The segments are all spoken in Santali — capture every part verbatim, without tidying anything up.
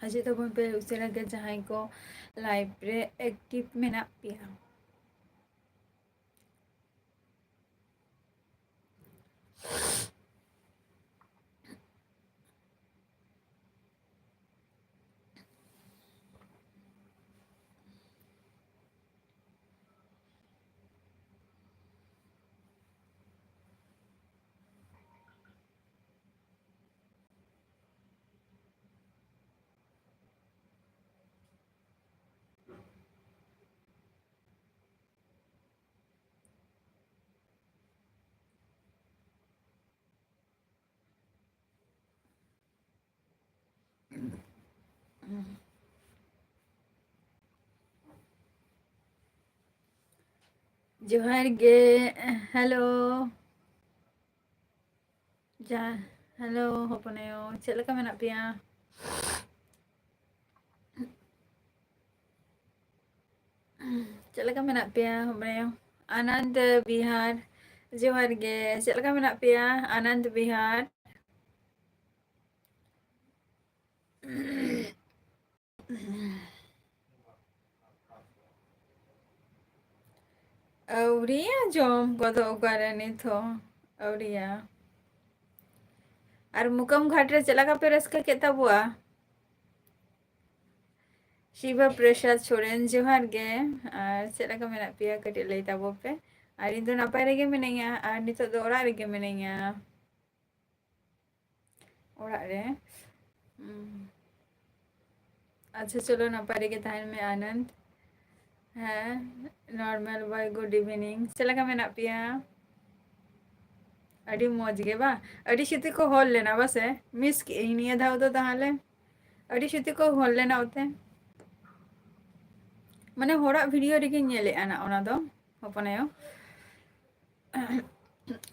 ᱦᱤᱡᱩᱜ ᱛᱟᱵᱚᱱ ᱯᱮ ᱩᱥᱟᱹᱨᱟ ᱜᱮ ᱡᱟᱦᱟᱸᱭ ᱠᱚ live ᱨᱮ active ᱢᱮᱱᱟᱜ ᱯᱮᱭᱟ᱾ ᱡᱚᱦᱟᱨ ᱜᱮ᱾ ᱦᱮᱞᱳ᱾ ᱡᱟ-, ᱦᱮᱞᱳ ᱦᱚᱯᱚᱱ ᱟᱭᱳ, ᱪᱮᱫ ᱞᱮᱠᱟ ᱢᱮᱱᱟᱜ ᱯᱮᱭᱟ? ᱪᱮᱫ ᱞᱮᱠᱟ ᱢᱮᱱᱟᱜ ᱯᱮᱭᱟ ᱦᱚᱯᱚᱱ ᱟᱭᱳ? ᱟᱱᱟᱱᱫ ᱵᱤᱦᱟᱨ, ᱡᱚᱦᱟᱨ ᱜᱮ᱾ ᱪᱮᱫ ᱞᱮᱠᱟ ᱢᱮᱱᱟᱜ ᱯᱮᱭᱟ ᱟᱱᱟᱱᱫ ᱵᱤᱦᱟᱨ? ᱟᱹᱣᱨᱤᱭᱟ ᱡᱚᱢ ᱠᱚᱫᱚ ᱚᱠᱟᱨᱮ ᱱᱤᱛ ᱦᱚᱸ ᱟᱹᱣᱨᱤᱭᱟ᱾ ᱟᱨ ᱢᱩᱠᱟᱹᱢ ᱜᱷᱟᱴ ᱨᱮ ᱪᱮᱫ ᱞᱮᱠᱟ ᱯᱮ ᱨᱟᱹᱥᱠᱟᱹ ᱠᱮᱫ ᱛᱟᱵᱚᱣᱟ? ᱥᱤᱵᱟ ᱯᱨᱚᱥᱟᱫᱽ ᱥᱚᱨᱮᱱ, ᱡᱚᱦᱟᱨ ᱜᱮ᱾ ᱟᱨ ᱪᱮᱫ ᱞᱮᱠᱟ ᱢᱮᱱᱟᱜ ᱯᱮᱭᱟ? ᱠᱟᱹᱴᱤᱡ ᱞᱟᱹᱭ ᱛᱟᱵᱚ ᱯᱮ᱾ ᱟᱨ ᱤᱧ ᱫᱚ ᱱᱟᱯᱟᱭ ᱨᱮᱜᱮ ᱢᱤᱱᱟᱹᱧᱟ, ᱟᱨ ᱱᱤᱛᱚᱜ ᱫᱚ ᱚᱲᱟᱜ ᱨᱮᱜᱮ ᱢᱤᱱᱟᱹᱧᱟ᱾ ᱚᱲᱟᱜ ᱨᱮ᱾ ᱩᱸ᱾ ᱟᱪᱪᱷᱟ, ᱪᱚᱞᱚ, ᱱᱟᱯᱟᱭ ᱨᱮᱜᱮ ᱛᱟᱦᱮᱱ ᱢᱮ, ᱟᱱᱚᱱᱫ᱾ ᱦᱮᱸ, normal boy, good evening. ᱪᱮᱫ ᱞᱮᱠᱟ ᱢᱮᱱᱟᱜ ᱯᱮᱭᱟ? ᱟᱹᱰᱤ ᱢᱚᱡᱽ ᱜᱮ ᱵᱟᱝ? ᱟᱹᱰᱤ ᱥᱩᱛᱤ ᱠᱚ ᱦᱚᱲ ᱞᱮᱱᱟ ᱵᱟᱥᱮ? Miss ᱠᱮᱜ ᱟᱹᱧ ᱱᱤᱭᱟᱹ ᱫᱷᱟᱣ ᱫᱚ ᱛᱟᱦᱚᱞᱮ᱾ ᱟᱹᱰᱤ ᱥᱩᱛᱤ ᱠᱚ ᱦᱚᱲ ᱞᱮᱱᱟ ᱚᱛᱮ᱾ ᱢᱟᱱᱮ, ᱦᱚᱲᱟᱜ video ᱨᱮᱜᱮᱧ ᱧᱮᱞᱮᱫᱼᱟ ᱱᱟ ᱚᱱᱟ ᱫᱚ, ᱦᱚᱯᱚᱱ ᱟᱭᱳ᱾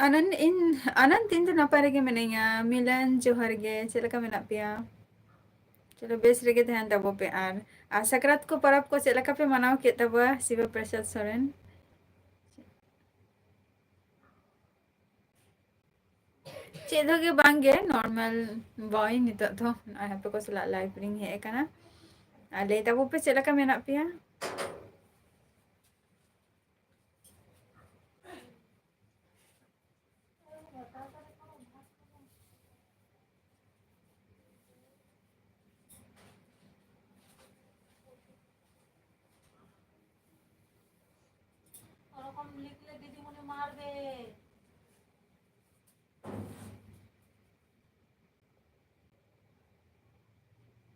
ᱟᱱᱟᱱᱫ, ᱤᱧ, ᱟᱱᱟᱱᱫ, ᱤᱧ ᱫᱚ ᱱᱟᱯᱟᱭ ᱨᱮᱜᱮ ᱢᱤᱱᱟᱹᱧᱟ᱾ ᱢᱤᱞᱚᱱ, ᱡᱚᱦᱟᱨ ᱜᱮ, ᱪᱮᱫ ᱞᱮᱠᱟ ᱢᱮᱱᱟᱜ ᱯᱮᱭᱟ? ᱪᱚᱞᱚ, ᱵᱮᱥ ᱨᱮᱜᱮ ᱛᱟᱦᱮᱱ ᱛᱟᱵᱚ ᱯᱮ᱾ ᱟᱨ, ᱟᱨ ᱥᱟᱠᱨᱟᱛ ᱠᱚ ᱯᱚᱨᱚᱵᱽ ᱠᱚ ᱪᱮᱫ ᱞᱮᱠᱟ ᱯᱮ ᱢᱟᱱᱟᱣ ᱠᱮᱫ ᱛᱟᱵᱚᱣᱟ, ᱥᱤᱵᱟ ᱯᱨᱚᱥᱟᱫᱽ ᱥᱚᱨᱮᱱ? ᱪᱮᱫ ᱦᱚᱸ ᱜᱮ ᱵᱟᱝ ᱜᱮ, normal ᱵᱚᱭ ᱱᱤᱛᱚᱜ ᱫᱚ ᱱᱚᱜᱼᱚᱭ ᱦᱟᱯᱮ ᱠᱚ ᱥᱟᱞᱟᱜ live ᱨᱤᱧ ᱦᱮᱡ ᱟᱠᱟᱱᱟ᱾ ᱟᱨ ᱞᱟᱹᱭ ᱛᱟᱵᱚ ᱯᱮ ᱪᱮᱫ ᱞᱮᱠᱟ ᱢᱮᱱᱟᱜ ᱯᱮᱭᱟ? ওরকম লিখলে দিদিমণি মারবে।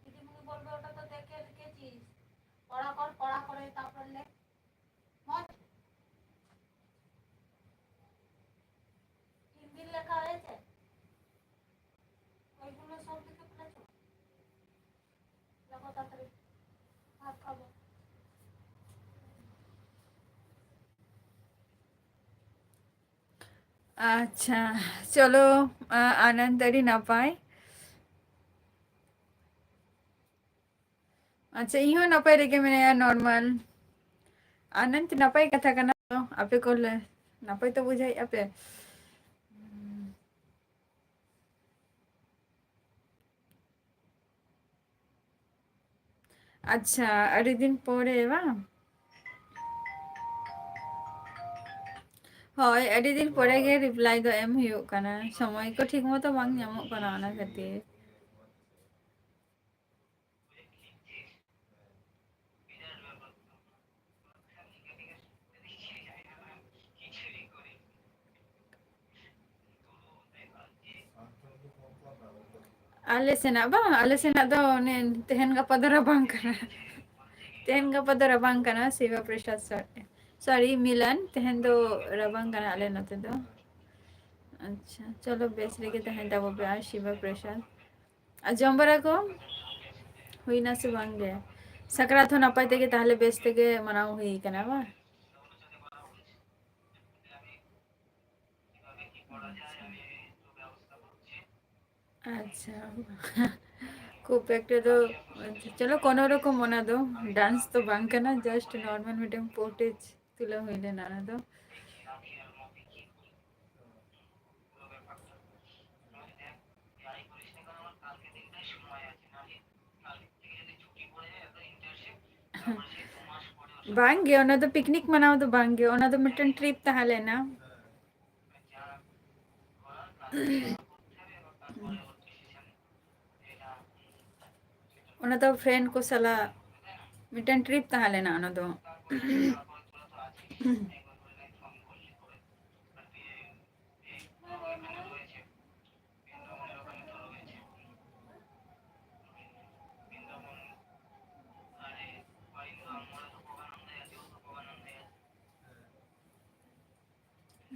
দিদিমণি বলবে, "ওটা তো দেখে লিখেছিস, পড়া কর, পড়া করে তারপর লেখ।" মজ। তিন দিন লেখা হয়েছে, ওইগুলো সব লিখে ফেলেছো। লেখো তাড়াতাড়ি, ভাত খাবো। ᱟᱪᱪᱷᱟ, ᱪᱚᱞᱚ, ᱟ, ᱟᱱᱚᱱᱫ ᱟᱹᱰᱤ ᱱᱟᱯᱟᱭ᱾ ᱟᱪᱪᱷᱟ, ᱤᱧ ᱦᱚᱸ ᱱᱟᱯᱟᱭ ᱨᱮᱜᱮ ᱢᱮᱱᱟᱭᱟ, normal᱾ ᱟᱱᱚᱱᱫ, ᱱᱟᱯᱟᱭ ᱠᱟᱛᱷᱟ ᱠᱟᱱᱟ᱾ ᱟᱯᱮ ᱠᱚ ᱞᱮ ᱱᱟᱯᱟᱭ ᱛᱚ ᱵᱩᱡᱷᱟᱹᱣᱮᱫᱼᱟ ᱯᱮ? ᱟᱪᱪᱷᱟ, ᱟᱹᱰᱤ ᱫᱤᱱ ᱯᱚᱨᱮ ᱵᱟᱝ? ᱦᱳᱭ, ᱟᱹᱰᱤ ᱫᱤᱱ ᱯᱚᱨᱮ ᱜᱮ reply ᱫᱚ ᱮᱢ ᱦᱩᱭᱩᱜ ᱠᱟᱱᱟ, ᱥᱚᱢᱚᱭ ᱠᱚ ᱴᱷᱤᱠ ᱢᱚᱛᱚ ᱵᱟᱝ ᱧᱟᱢᱚᱜ ᱠᱟᱱᱟ ᱚᱱᱟ ᱠᱷᱟᱹᱛᱤᱨ᱾ ᱟᱞᱮ ᱥᱮᱱᱟᱜ ᱵᱟᱝ, ᱟᱞᱮ ᱥᱮᱱᱟᱜ ᱫᱚ ᱚᱱᱮ ᱛᱮᱦᱮᱧ ᱜᱟᱯᱟ ᱫᱚ ᱨᱟᱵᱟᱝ ᱠᱟᱱᱟ᱾ ᱛᱮᱦᱮᱧ ᱜᱟᱯᱟ ᱫᱚ ᱨᱟᱵᱟᱝ ᱠᱟᱱᱟ, ᱥᱤᱵᱟ ᱯᱨᱚᱥᱟᱫᱽ ᱥᱚᱨ-, sorry, ᱢᱤᱞᱚᱱ, ᱛᱮᱦᱮᱧ ᱫᱚ ᱨᱟᱵᱟᱝ ᱠᱟᱱᱟ ᱟᱞᱮ ᱱᱚᱛᱮ ᱫᱚ᱾ ᱟᱪᱪᱷᱟ, ᱪᱚᱞᱚ, ᱵᱮᱥ ᱨᱮᱜᱮ ᱛᱟᱦᱮᱱ ᱛᱟᱵᱚ ᱯᱮ ᱟᱨ ᱥᱤᱵᱟ ᱯᱨᱚᱥᱟᱫᱽ᱾ ᱟᱨ ᱡᱚᱢ ᱵᱟᱲᱟ ᱠᱚ ᱦᱩᱭᱱᱟ ᱥᱮ ᱵᱟᱝ ᱜᱮ? ᱥᱟᱠᱨᱟᱛ ᱦᱚᱸ ᱱᱟᱯᱟᱭ ᱛᱮᱜᱮ ᱛᱟᱦᱞᱮ ᱵᱮᱥ ᱛᱮᱜᱮ ᱢᱟᱱᱟᱣ ᱦᱩᱭ ᱠᱟᱱᱟ ᱵᱟᱝ? ᱟᱪᱪᱷᱟ, ᱠᱷᱩᱵ ᱮᱠᱴᱟ ᱫᱚ, ᱪᱚᱞᱚ, ᱠᱳᱱᱳ ᱨᱚᱠᱚᱢ ᱚᱱᱟ ᱫᱚ dance ᱫᱚ ᱵᱟᱝ ᱠᱟᱱᱟ, just normal ᱢᱤᱫᱴᱮᱱ footage ᱛᱩᱞᱟᱹᱣ ᱦᱩᱭ ᱞᱮᱱᱟ ᱚᱱᱟ ᱫᱚ᱾ ᱵᱟᱝᱜᱮ, ᱚᱱᱟ ᱫᱚ ᱯᱤᱠᱱᱤᱠ ᱢᱟᱱᱟᱣ ᱫᱚ ᱵᱟᱝᱜᱮ, ᱚᱱᱟ ᱫᱚ ᱢᱤᱫᱴᱮᱱ ᱴᱨᱤᱯ ᱛᱟᱦᱮᱸ ᱞᱮᱱᱟ᱾ ᱚᱱᱟ ᱫᱚ ᱯᱷᱨᱮᱱᱰ ᱠᱚ ᱥᱟᱞᱟᱜ ᱢᱤᱫᱴᱮᱱ ᱴᱨᱤᱯ ᱛᱟᱦᱮᱸ ᱞᱮᱱᱟ ᱚᱱᱟ ᱫᱚ᱾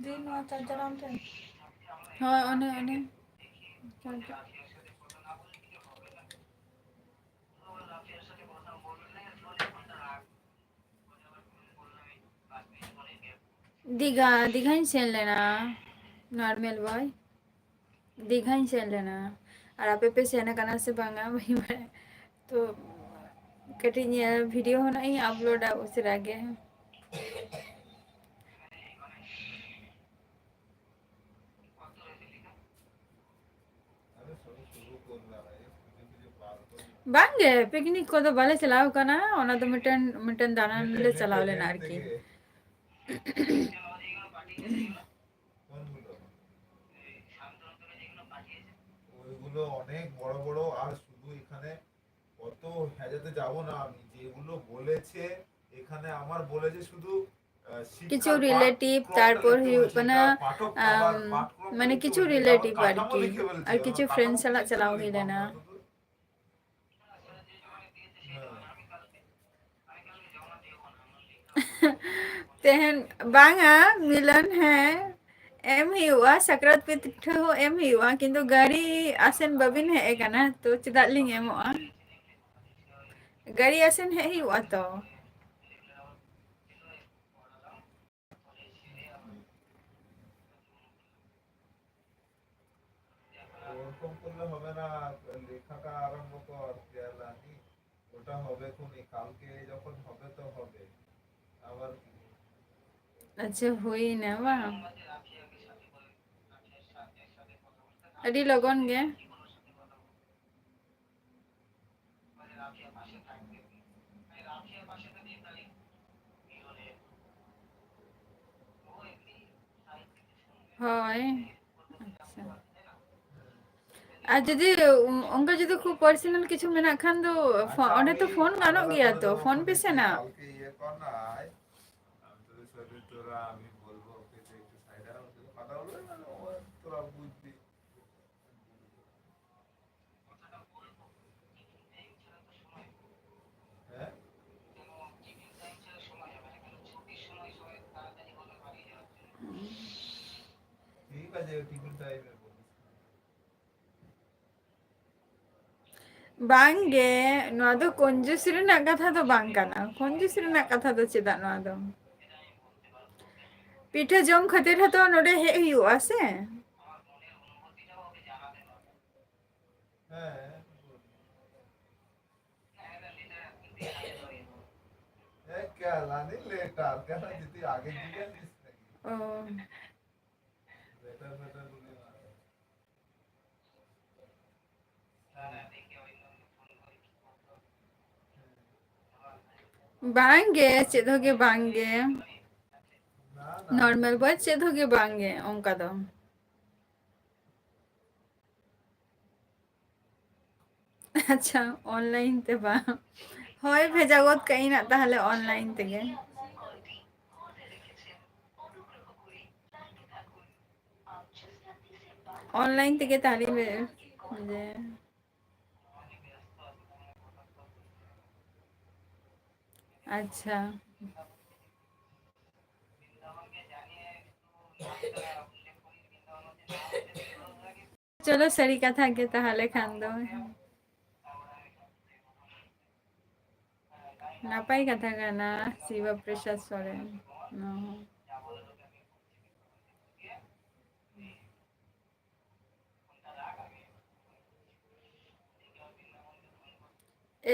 ᱫᱤ, ᱱᱚᱣᱟ ᱪᱟᱨᱡᱟᱨ ᱟᱢ ᱴᱷᱮᱱ? ᱦᱳᱭ, ᱚᱱᱮ, ᱚᱱᱮ᱾ ᱪᱟᱨᱡᱟᱨ᱾ ᱫᱤᱜᱷᱟ, ᱫᱤᱜᱷᱟᱧ ᱥᱮᱱ ᱞᱮᱱᱟ, ᱱᱚᱨᱢᱮᱞ ᱵᱚᱭ᱾ ᱫᱤᱜᱷᱟᱧ ᱥᱮᱱ ᱞᱮᱱᱟ᱾ ᱟᱨ ᱟᱯᱮ ᱯᱮ ᱥᱮᱱ ᱟᱠᱟᱱᱟ ᱥᱮ ᱵᱟᱝᱟ, ᱵᱟᱹᱧ ᱵᱟᱲᱟᱭᱟ᱾ ᱛᱚ, ᱠᱟᱹᱴᱤᱡ ᱧᱮᱞ, ᱵᱷᱤᱰᱤᱭᱳ ᱦᱚᱸ ᱱᱟᱜ ᱤᱧ ᱟᱯᱞᱳᱰᱟ ᱩᱥᱟᱹᱨᱟ ᱜᱮ᱾ ᱵᱟᱝᱜᱮ, ᱯᱤᱠᱱᱤᱠ ᱠᱚᱫᱚ ᱵᱟᱞᱮ ᱪᱟᱞᱟᱣ ᱠᱟᱱᱟ᱾ ᱚᱱᱟ ᱫᱚ ᱢᱤᱫᱴᱮᱱ, ᱢᱤᱫᱴᱮᱱ ᱫᱟᱬᱟᱱ ᱞᱮ ᱪᱟᱞᱟᱣ ᱞᱮᱱᱟ ᱟᱨᱠᱤ᱾ ওইগুলো অনেক বড় বড়, আর শুধু এখানে অত হেজাতে যাব না আমি। যেগুলো বলেছে, এখানে আমার বলেছে শুধু, আহ, কিছু শিক্ষার পাঠ রিলেটিভ, ক্রমটা তারপর লিখতে হুᱭᱩᱜ বলেছে, ᱠᱟᱱᱟ, এটা পাঠক খাবার, আম, পাঠক্রমটা মানে লিখতে কিছু বলেছে, এটা আমার রিলেটিভ আর কাঠামো কি, লিখে ফেলেছে, আর আমার কিছু কাঠামো ফ্রেন্ড সাᱞᱟᱜ ᱞᱮᱠᱟ চালাᱣ ᱦᱩᱭ ᱞᱮᱠᱷᱟ ᱞᱮᱱᱟ᱾ ᱦᱮᱸ᱾ ᱛᱮᱦᱮᱧ ᱵᱟᱝᱟ, ᱢᱤᱞᱚᱱ, ᱦᱮᱸ, ᱮᱢ ᱦᱩᱭᱩᱜᱼᱟ, ᱥᱟᱠᱨᱟᱛ ᱯᱤᱴᱷᱟᱹ ᱦᱚᱸ ᱮᱢ ᱦᱩᱭᱩᱜᱼᱟ, ᱠᱤᱱᱛᱩ ᱜᱟᱹᱲᱤ ᱟᱥᱮᱱ ᱵᱟᱹᱵᱤᱱ ᱦᱮᱡ ᱟᱠᱟᱱᱟ, ᱛᱚ ᱪᱮᱫᱟᱜ ᱞᱤᱧ ᱮᱢᱚᱜᱼᱟ? ᱜᱟᱹᱲᱤ ᱟᱥᱮᱱ ᱦᱮᱡ ᱦᱩᱭᱩᱜᱼᱟ ᱛᱚ᱾ ওরকম করলে হবে না, লেখাটা আরম্ভ কর, দেয়ালানি। ওটা হবে খুনি, কালকে যখন হবে তো হবে। আবার কি? আচ্ছা, ᱦᱩᱭᱱᱟ ᱵᱟᱝ? ᱟᱹᱰᱤ ᱞᱚᱜᱚᱱ ᱜᱮ᱾ ᱢᱟᱱᱮ ᱨᱟᱯᱷᱤᱭᱟ ᱯᱟᱥᱮ ᱛᱟᱦᱮᱸ ᱠᱟᱱᱟ᱾ ᱢᱟᱱᱮ ᱨᱟᱯᱷᱤᱭᱟ ᱯᱟᱥᱮ ᱛᱟᱦᱮᱸ ᱠᱟᱱᱟ᱾ ᱦᱳᱭ᱾ ᱟᱪᱪᱷᱟ᱾ ᱟᱨ ᱡᱩᱫᱤ ᱚᱱᱠᱟ ᱡᱩᱫᱤ ᱠᱷᱩᱵ personal ᱠᱤᱪᱷᱩ ᱢᱮᱱᱟᱜ ᱠᱷᱟᱱ ᱫᱚ ᱯᱷᱳ-, ᱚᱸᱰᱮ ᱛᱚ ᱯᱷᱳᱱ ᱜᱟᱱᱚᱜ ᱜᱮᱭᱟ ᱛᱚ, ᱯᱷᱳᱱ ᱯᱮ ᱥᱮ ᱱᱟ᱾ ᱵᱟᱝ ᱜᱮ, ᱱᱚᱣᱟ ᱫᱚ ᱠᱚᱧᱡᱩᱥ ᱨᱮᱱᱟᱜ ᱠᱟᱛᱷᱟ ᱫᱚ ᱵᱟᱝ ᱠᱟᱱᱟ, ᱠᱚᱧᱡᱩᱥ ᱨᱮᱱᱟᱜ ᱠᱟᱛᱷᱟ ᱫᱚ ᱪᱮᱫᱟᱜ ᱱᱚᱣᱟ ᱫᱚ? ᱯᱤᱴᱷᱟᱹ ᱡᱚᱢ ᱠᱷᱟᱹᱛᱤᱨ ᱦᱚᱸᱛᱚ ᱱᱚᱰᱮ ᱦᱮᱡ ᱦᱩᱭᱩᱜᱼᱟ ᱥᱮ᱾ ᱦᱮᱸ, ᱠᱮᱞᱟᱱᱤ ᱞᱮᱴᱟᱨ ᱠᱟᱱᱟ, ᱡᱩᱫᱤ ᱟᱜᱮ ᱡᱩᱫᱤ ᱚ᱾ ᱞᱮᱴᱟᱨ ᱢᱮᱴᱟᱨ ᱫᱩᱱᱤᱭᱟᱹ᱾ ᱵᱟᱝ ᱜᱮ, ᱪᱮᱫ ᱦᱚᱸ ᱜᱮ ᱵᱟᱝ ᱜᱮ᱾ ᱱᱚᱨᱢᱟᱞ ᱵᱚᱭ ᱪᱮᱫ ᱦᱚᱸ ᱜᱮ ᱵᱟᱝ ᱜᱮ, ᱚᱱᱠᱟ ᱫᱚ᱾ ᱟᱪᱪᱷᱟ, online ᱛᱮ ᱵᱟᱝ᱾ ᱦᱳᱭ, ᱵᱷᱮᱡᱟ ᱜᱚᱫ ᱠᱟᱜ ᱤᱧ ᱱᱟᱜ ᱛᱟᱦᱚᱞᱮ online ᱛᱮᱜᱮ᱾ Online ᱛᱮᱜᱮ ᱛᱟᱦᱚᱞᱮ ᱵᱷᱮ-, ᱡᱮ᱾ ᱟᱪᱪᱷᱟ᱾ ᱪᱚᱞᱚ, ᱥᱟᱹᱨᱤ ᱠᱟᱛᱷᱟ ᱜᱮ ᱛᱟᱦᱚᱞᱮ ᱠᱷᱟᱱ ᱫᱚ᱾ ᱱᱟᱯᱟᱭ ᱠᱟᱛᱷᱟ ᱠᱟᱱᱟ, ᱥᱤᱵᱟ ᱯᱨᱚᱥᱟᱫᱽ ᱥᱚᱨᱮᱱ᱾ ᱚ᱾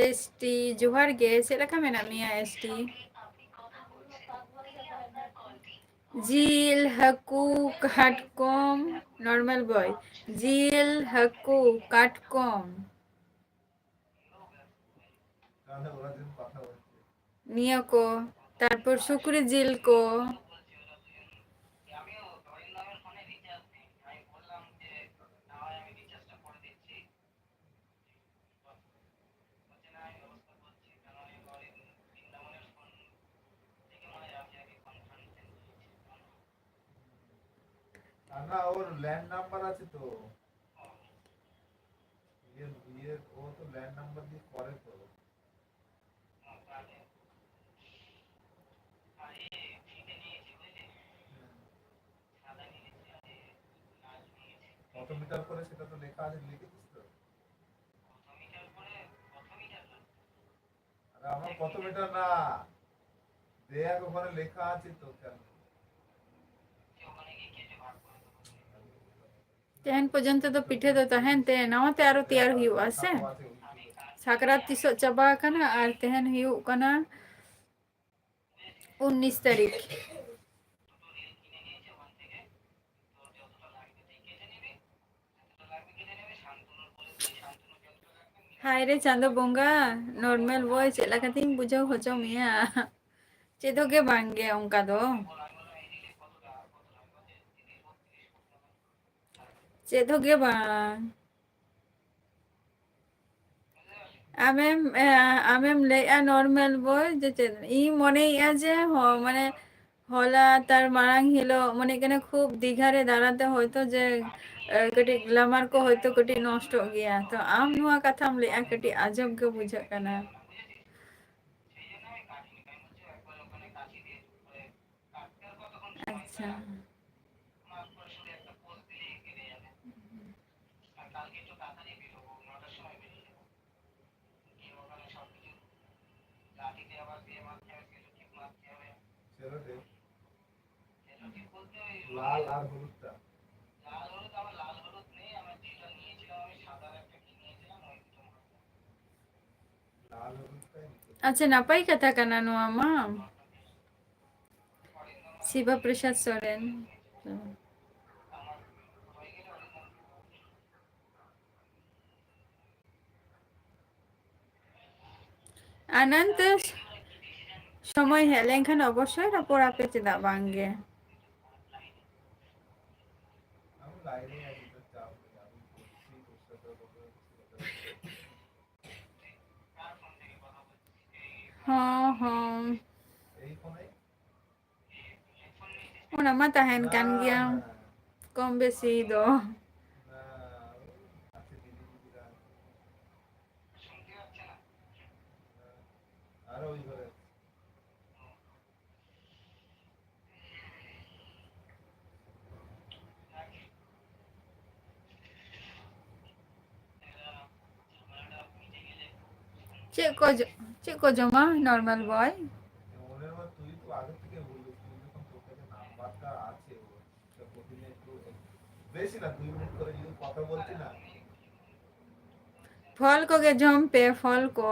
ᱮᱥ ᱴᱤ, ᱡᱚᱦᱟᱨ ᱜᱮ, ᱪᱮᱫ ᱞᱮᱠᱟ ᱢᱮᱱᱟᱜ ᱢᱮᱭᱟ ᱮᱥ ᱴᱤ? ᱡᱤᱞ, ᱦᱟᱹᱠᱩ, ᱠᱟᱴᱠᱚᱢ, normal boy, ᱡᱤᱞ, ᱦᱟᱹᱠᱩ, ᱠᱟᱴᱠᱚᱢ᱾ ᱱᱤᱭᱟᱹ ᱠᱚ, ᱛᱟᱨᱯᱚᱨ ᱥᱩᱠᱨᱤ ᱡᱤᱞ ᱠᱚ᱾ না, ওর ল্যান্ড নাম্বার আছে তো। ইয়ে, ইয়ে, ও তো ল্যান্ড নাম্বার দিয়ে করে তো। কত মিটার করে সেটা তো লেখা আছে, লিখেছিস তো? আরে আমার কত মিটার না, দেখ ওখানে লেখা আছে তো। কেন? ᱛᱮᱦᱮᱧ ᱯᱚᱨᱡᱚᱱᱛᱚ ᱫᱚ ᱯᱤᱴᱷᱟᱹ ᱫᱚ ᱛᱟᱦᱮᱱ ᱛᱮ, ᱱᱟᱣᱟ ᱛᱮ ᱟᱨᱚ ᱛᱮᱭᱟᱨ ᱦᱩᱭᱩᱜᱼᱟ ᱥᱮ᱾ ᱥᱟᱠᱨᱟᱛ ᱛᱤᱥᱚᱜ ᱪᱟᱵᱟ ᱟᱠᱟᱱᱟ ᱟᱨ ᱛᱮᱦᱮᱧ ᱦᱩᱭᱩᱜ ᱠᱟᱱᱟ ᱩᱱᱤᱥ ᱛᱟᱹᱨᱤᱠᱷ᱾ ᱦᱟᱭ ᱨᱮ ᱪᱟᱸᱫᱚ ᱵᱚᱸᱜᱟ, ᱱᱚᱨᱢᱮᱞ ᱵᱚᱭ ᱪᱮᱫ ᱞᱮᱠᱟᱛᱤᱧ ᱵᱩᱡᱷᱟᱹᱣ ᱦᱚᱪᱚ ᱢᱮᱭᱟ? ᱪᱮᱫ ᱦᱚᱸ ᱜᱮ ᱵᱟᱝ ᱜᱮ ᱚᱱᱠᱟ ᱫᱚ᱾ ᱪᱮᱫ ᱦᱚᱸ ᱜᱮ ᱵᱟᱝ᱾ ᱟᱢᱮᱢ, ᱮ, ᱟᱢᱮᱢ ᱞᱟᱹᱭᱮᱜᱼᱟ ᱱᱚᱨᱢᱮᱞ ᱵᱚᱭ, ᱡᱮ ᱪᱮᱫ? ᱤᱧ ᱢᱚᱱᱮᱭᱮᱜᱼᱟ ᱡᱮ, ᱦᱚ-, ᱢᱟᱱᱮ, ᱦᱚᱞᱟ ᱛᱟᱨ ᱢᱟᱲᱟᱝ ᱦᱤᱞᱳᱜ ᱢᱚᱱᱮ ᱠᱟᱱᱟ ᱠᱷᱩᱵ ᱫᱤᱜᱷᱟ ᱨᱮ ᱫᱟᱬᱟᱛᱮ ᱦᱚᱭᱛᱳ ᱡᱮ, ᱮ, ᱠᱟᱹᱴᱤᱡ ᱜᱞᱟᱢᱟᱨ ᱠᱚ ᱦᱚᱭᱛᱳ ᱠᱟᱹᱴᱤᱡ ᱱᱚᱥᱴᱚᱜ ᱜᱮᱭᱟ᱾ ᱛᱚ ᱟᱢ ᱱᱚᱣᱟ ᱠᱟᱛᱷᱟᱢ ᱞᱟᱹᱭᱮᱜᱼᱟ, ᱠᱟᱹᱴᱤᱡ ᱟᱡᱚᱵ ᱜᱮ ᱵᱩᱡᱷᱟᱹᱜ ᱠᱟᱱᱟ᱾ ᱟᱪᱪᱷᱟ᱾ চলো দে। লাল আর হলুদটা। লাল হলুদটাই নিতে। ᱟᱪᱪᱷᱟ, ᱱᱟᱯᱟᱭ ᱠᱟᱛᱷᱟ ᱠᱟᱱᱟ ᱱᱚᱣᱟ ᱢᱟ᱾ ᱥᱤᱵᱟ ᱯᱨᱚᱥᱟᱫᱽ ᱥᱚᱨᱮᱱ᱾ ᱟᱱᱟᱱᱛ, ᱥᱚᱢᱚᱭ ᱦᱮᱡ ᱞᱮᱱᱠᱷᱟᱱ ᱚᱵᱚᱥᱥᱳᱭ ᱨᱚᱯᱚᱲ ᱟᱯᱮ, ᱪᱮᱫᱟᱜ ᱵᱟᱝ ᱜᱮ᱾ ᱦᱚᱸ, ᱦᱚᱸ᱾ ᱚᱱᱟ ᱢᱟ ᱛᱟᱦᱮᱱ ᱠᱟᱱ ᱜᱮᱭᱟ᱾ ᱠᱚᱢ ᱵᱮᱥᱤ ᱫᱚ᱾ ᱪᱮᱫ ᱠᱚ ᱡᱚ-, ᱪᱮᱫ ᱠᱚ ᱡᱚᱢᱟ normal boy? ᱯᱷᱚᱞ ᱠᱚᱜᱮ ᱡᱚᱢ ᱯᱮ, ᱯᱷᱚᱞ ᱠᱚ᱾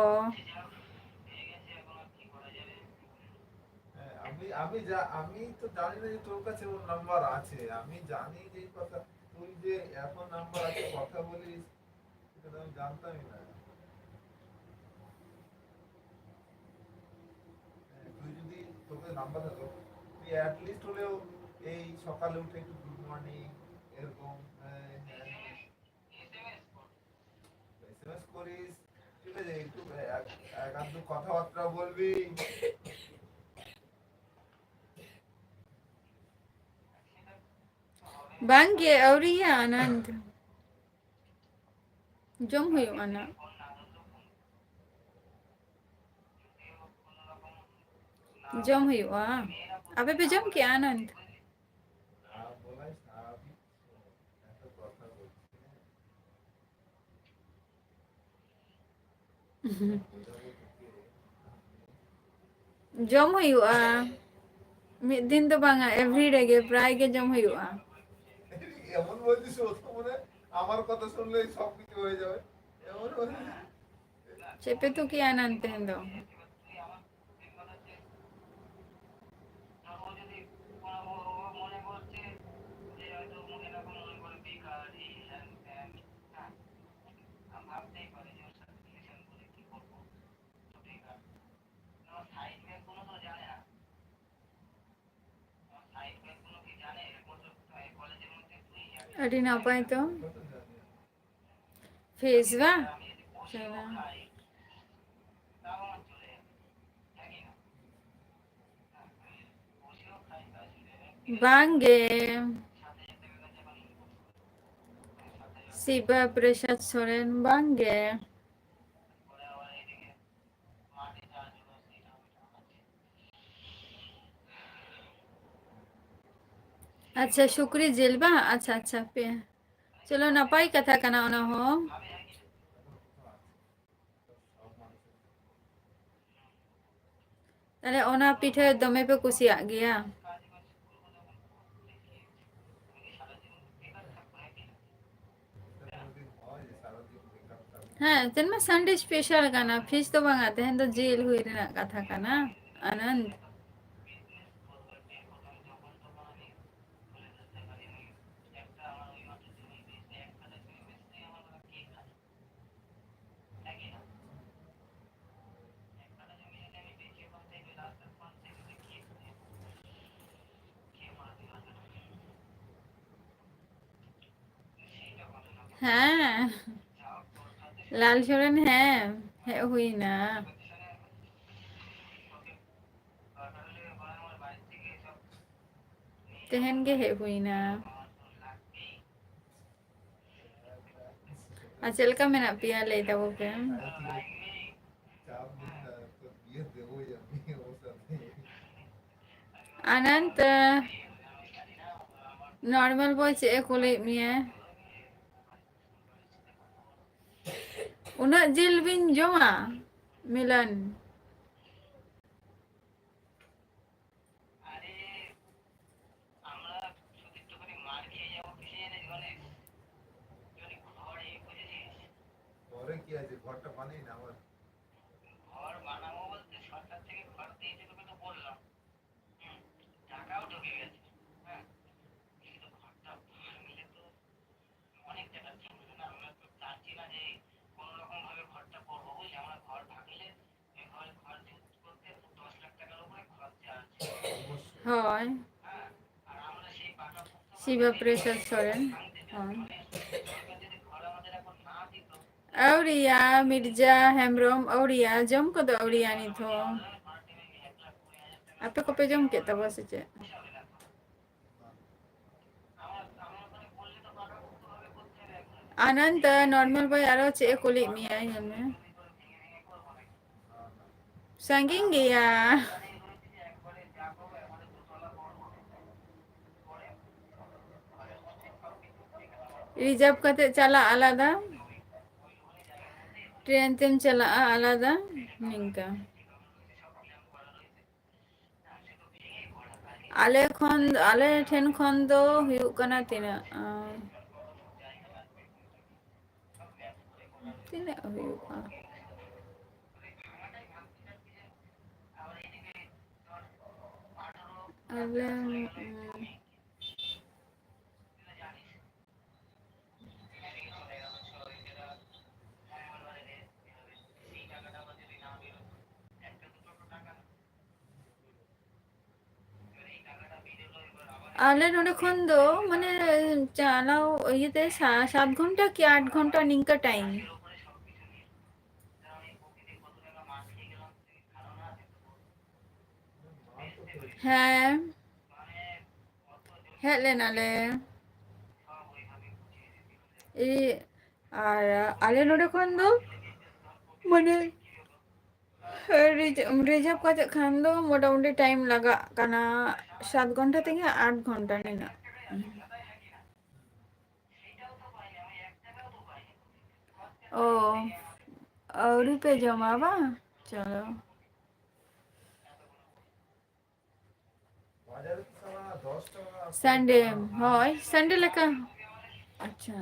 হ্যাঁ, আমি, আমি জা-, আমি তো জানি না যে তোর কাছে ওর নাম্বার আছে। আমি জানি যে এই কথা, তুই যে এখন নাম্বার আছে, কথা বলিস, সেটা তো আমি জানতামই না। হ্যাঁ, তুই যদি, তোর কাছে নাম্বার থাকতো, তুই at least হলেও এই সকালে উঠে একটু গুড মর্নিং, এরকম, হ্যাঁ, হ্যাঁ। এসএমএস করিস, ঠিক আছে? একটু এক, এক আধটু কথাবার্তা বলবি। ᱵᱟᱝᱜᱮ, ᱟᱹᱣᱨᱤᱭᱟ ᱟᱱᱟᱱᱫ᱾ ᱡᱚᱢ ᱦᱩᱭᱩᱜᱼᱟ ᱱᱟᱜ᱾ ᱡᱚᱢ ᱦᱩᱭᱩᱜᱼᱟ᱾ ᱟᱯᱮ ᱯᱮ ᱡᱚᱢ ᱠᱮᱜᱼᱟ ᱟᱱᱟᱱᱫ? ᱡᱚᱢ ᱦᱩᱭᱩᱜᱼᱟ᱾ ᱢᱤᱫ ᱫᱤᱱ ᱫᱚ ᱵᱟᱝᱟ, everyday ᱜᱮ, ᱯᱨᱟᱭ ᱜᱮ ᱡᱚᱢ ᱦᱩᱭᱩᱜᱼᱟ᱾ এমন বলছিস, ও তো মনে হয় আমার কথা শুনলেই সব কিছু হয়ে যাবে। এমন বলছিস। ᱪᱮᱫ ᱯᱮ ᱩᱛᱩ ᱠᱮᱜᱼᱟ ᱮᱱᱟᱱ ᱛᱮᱦᱮᱧ ᱫᱚ? ᱟᱹᱰᱤ ᱱᱟᱯᱟᱭ ᱛᱚ᱾ ᱯᱷᱮᱥ ᱵᱟᱝ? ᱵᱟᱝ ᱜᱮ᱾ ᱥᱤᱵᱟ ᱯᱨᱚᱥᱟᱫᱽ ᱥᱚᱨᱮᱱ, ᱵᱟᱝ ᱜᱮ᱾ ᱟᱪᱪᱷᱟ, ᱥᱩᱠᱨᱤ ᱡᱤᱞ ᱵᱟᱝ? ᱟᱪᱪᱷᱟ, ᱟᱪᱪᱷᱟ, ᱯᱮ᱾ ᱪᱚᱞᱚ, ᱱᱟᱯᱟᱭ ᱠᱟᱛᱷᱟ ᱠᱟᱱᱟ ᱚᱱᱟ ᱦᱚᱸ᱾ ᱛᱟᱦᱞᱮ ᱚᱱᱟ ᱯᱤᱴᱷᱟᱹ ᱫᱚᱢᱮ ᱯᱮ ᱠᱩᱥᱤᱭᱟᱜ ᱜᱮᱭᱟ? ᱦᱮᱸ, ᱛᱮᱦᱮᱧ ᱢᱟ Sunday special ᱠᱟᱱᱟ, fish ᱫᱚ ᱵᱟᱝᱟ, ᱛᱮᱦᱮᱧ ᱫᱚ ᱡᱤᱞ ᱦᱩᱭ ᱨᱮᱱᱟᱜ ᱠᱟᱛᱷᱟ ᱠᱟᱱᱟ, ᱟᱱᱚᱱᱫ᱾ ᱦᱮᱸ, ᱞᱟᱞ ᱥᱚᱨᱮᱱ, ᱦᱮᱸ, ᱦᱮᱡ ᱦᱩᱭᱱᱟ᱾ ᱛᱮᱦᱮᱧ ᱜᱮ ᱦᱮᱡ ᱦᱩᱭᱱᱟ᱾ ᱟᱨ ᱪᱮᱫ ᱞᱮᱠᱟ ᱢᱮᱱᱟᱜ ᱯᱮᱭᱟ ᱞᱟᱹᱭ ᱛᱟᱵᱚ ᱯᱮ᱾ ᱟᱱᱚᱱᱛ, normal boy ᱪᱮᱫ ᱮ ᱠᱩᱞᱤᱭᱮᱫ ᱢᱮᱭᱟ? ᱩᱱᱟᱹᱜ ᱡᱤᱞ ᱵᱤᱱ ᱡᱚᱢᱟ, ᱢᱤᱞᱚᱱ? পরে কি আছে, ঘরটা বানিয়ে না আবার। ᱦᱳᱭ᱾ ᱥᱤᱵᱟ ᱯᱨᱚᱥᱟᱫᱽ ᱥᱚᱨᱮᱱ᱾ ᱦᱳᱭ᱾ ᱟᱹᱣᱨᱤᱭᱟ, ᱢᱤᱨᱡᱟ ᱦᱮᱢᱵᱨᱚᱢ, ᱟᱹᱣᱨᱤᱭᱟ, ᱡᱚᱢ ᱠᱚᱫᱚ ᱟᱹᱣᱨᱤᱭᱟ ᱱᱤᱛ ᱦᱚᱸ᱾ ᱟᱯᱮ ᱠᱚᱯᱮ ᱡᱚᱢ ᱠᱮᱫ ᱛᱟᱵᱚᱣᱟ ᱥᱮ ᱪᱮᱫ? ᱟᱱᱚᱱᱫ, normal boy ᱟᱨᱚ ᱪᱮᱫ ᱮ ᱠᱩᱞᱤᱭᱮᱫ ᱢᱮᱭᱟ, ᱧᱮᱞ ᱢᱮ᱾ ᱥᱟᱺᱜᱤᱧ ᱜᱮᱭᱟ᱾ Reserve ᱠᱟᱛᱮ ᱪᱟᱞᱟᱜ ᱟᱞᱟᱫᱟ, train ᱛᱮᱢ ᱪᱟᱞᱟᱜᱼᱟ ᱟᱞᱟᱫᱟ, ᱱᱤᱝᱠᱟ᱾ ᱟᱞᱮ ᱠᱷᱚᱱ, ᱟᱞᱮ ᱴᱷᱮᱱ ᱠᱷᱚᱱ ᱫᱚ ᱦᱩᱭᱩᱜ ᱠᱟᱱᱟ ᱛᱤᱱᱟᱹᱜ, ᱟᱸ, ᱛᱤᱱᱟᱹᱜ ᱦᱩᱭᱩᱜᱼᱟ? ᱟᱞᱮ, ᱩᱸ, ᱟᱞᱮ ᱱᱚᱰᱮ ᱠᱷᱚᱱ ᱫᱚ ᱢᱟᱱᱮ ᱪᱟᱞᱟᱣ ᱤᱭᱟᱹᱛᱮ ᱥᱟ-, ᱥᱟᱛ ᱜᱷᱚᱱᱴᱟ ᱠᱤ ᱟᱴ ᱜᱷᱚᱱᱴᱟ ᱱᱤᱝᱠᱟ time᱾ ᱦᱮᱸ, ᱦᱮᱡ ᱞᱮᱱᱟᱞᱮ᱾ ᱤ-, ᱟᱨ ᱟᱞᱮ ᱱᱚᱰᱮ ᱠᱷᱚᱱ ᱫᱚ ᱢᱟᱱᱮ ᱨᱤᱡ-, reserve ᱠᱟᱛᱮ ᱠᱷᱟᱱ ᱫᱚ ᱢᱚᱴᱟᱢᱩᱴᱤ time ᱞᱟᱜᱟᱜ ᱠᱟᱱᱟ ᱥᱟᱛ ᱜᱷᱚᱱᱴᱟ ᱛᱷᱮᱠᱮ ᱟᱴ ᱜᱷᱚᱱᱴᱟ ᱱᱤᱱᱟᱹᱜ᱾ ᱚ, ᱟᱹᱣᱨᱤ ᱯᱮ ᱡᱚᱢᱟ ᱵᱟᱝ? ᱪᱚᱞᱚ᱾ Sunday, ᱦᱳᱭ, Sunday ᱞᱮᱠᱟ᱾ ᱟᱪᱪᱷᱟ,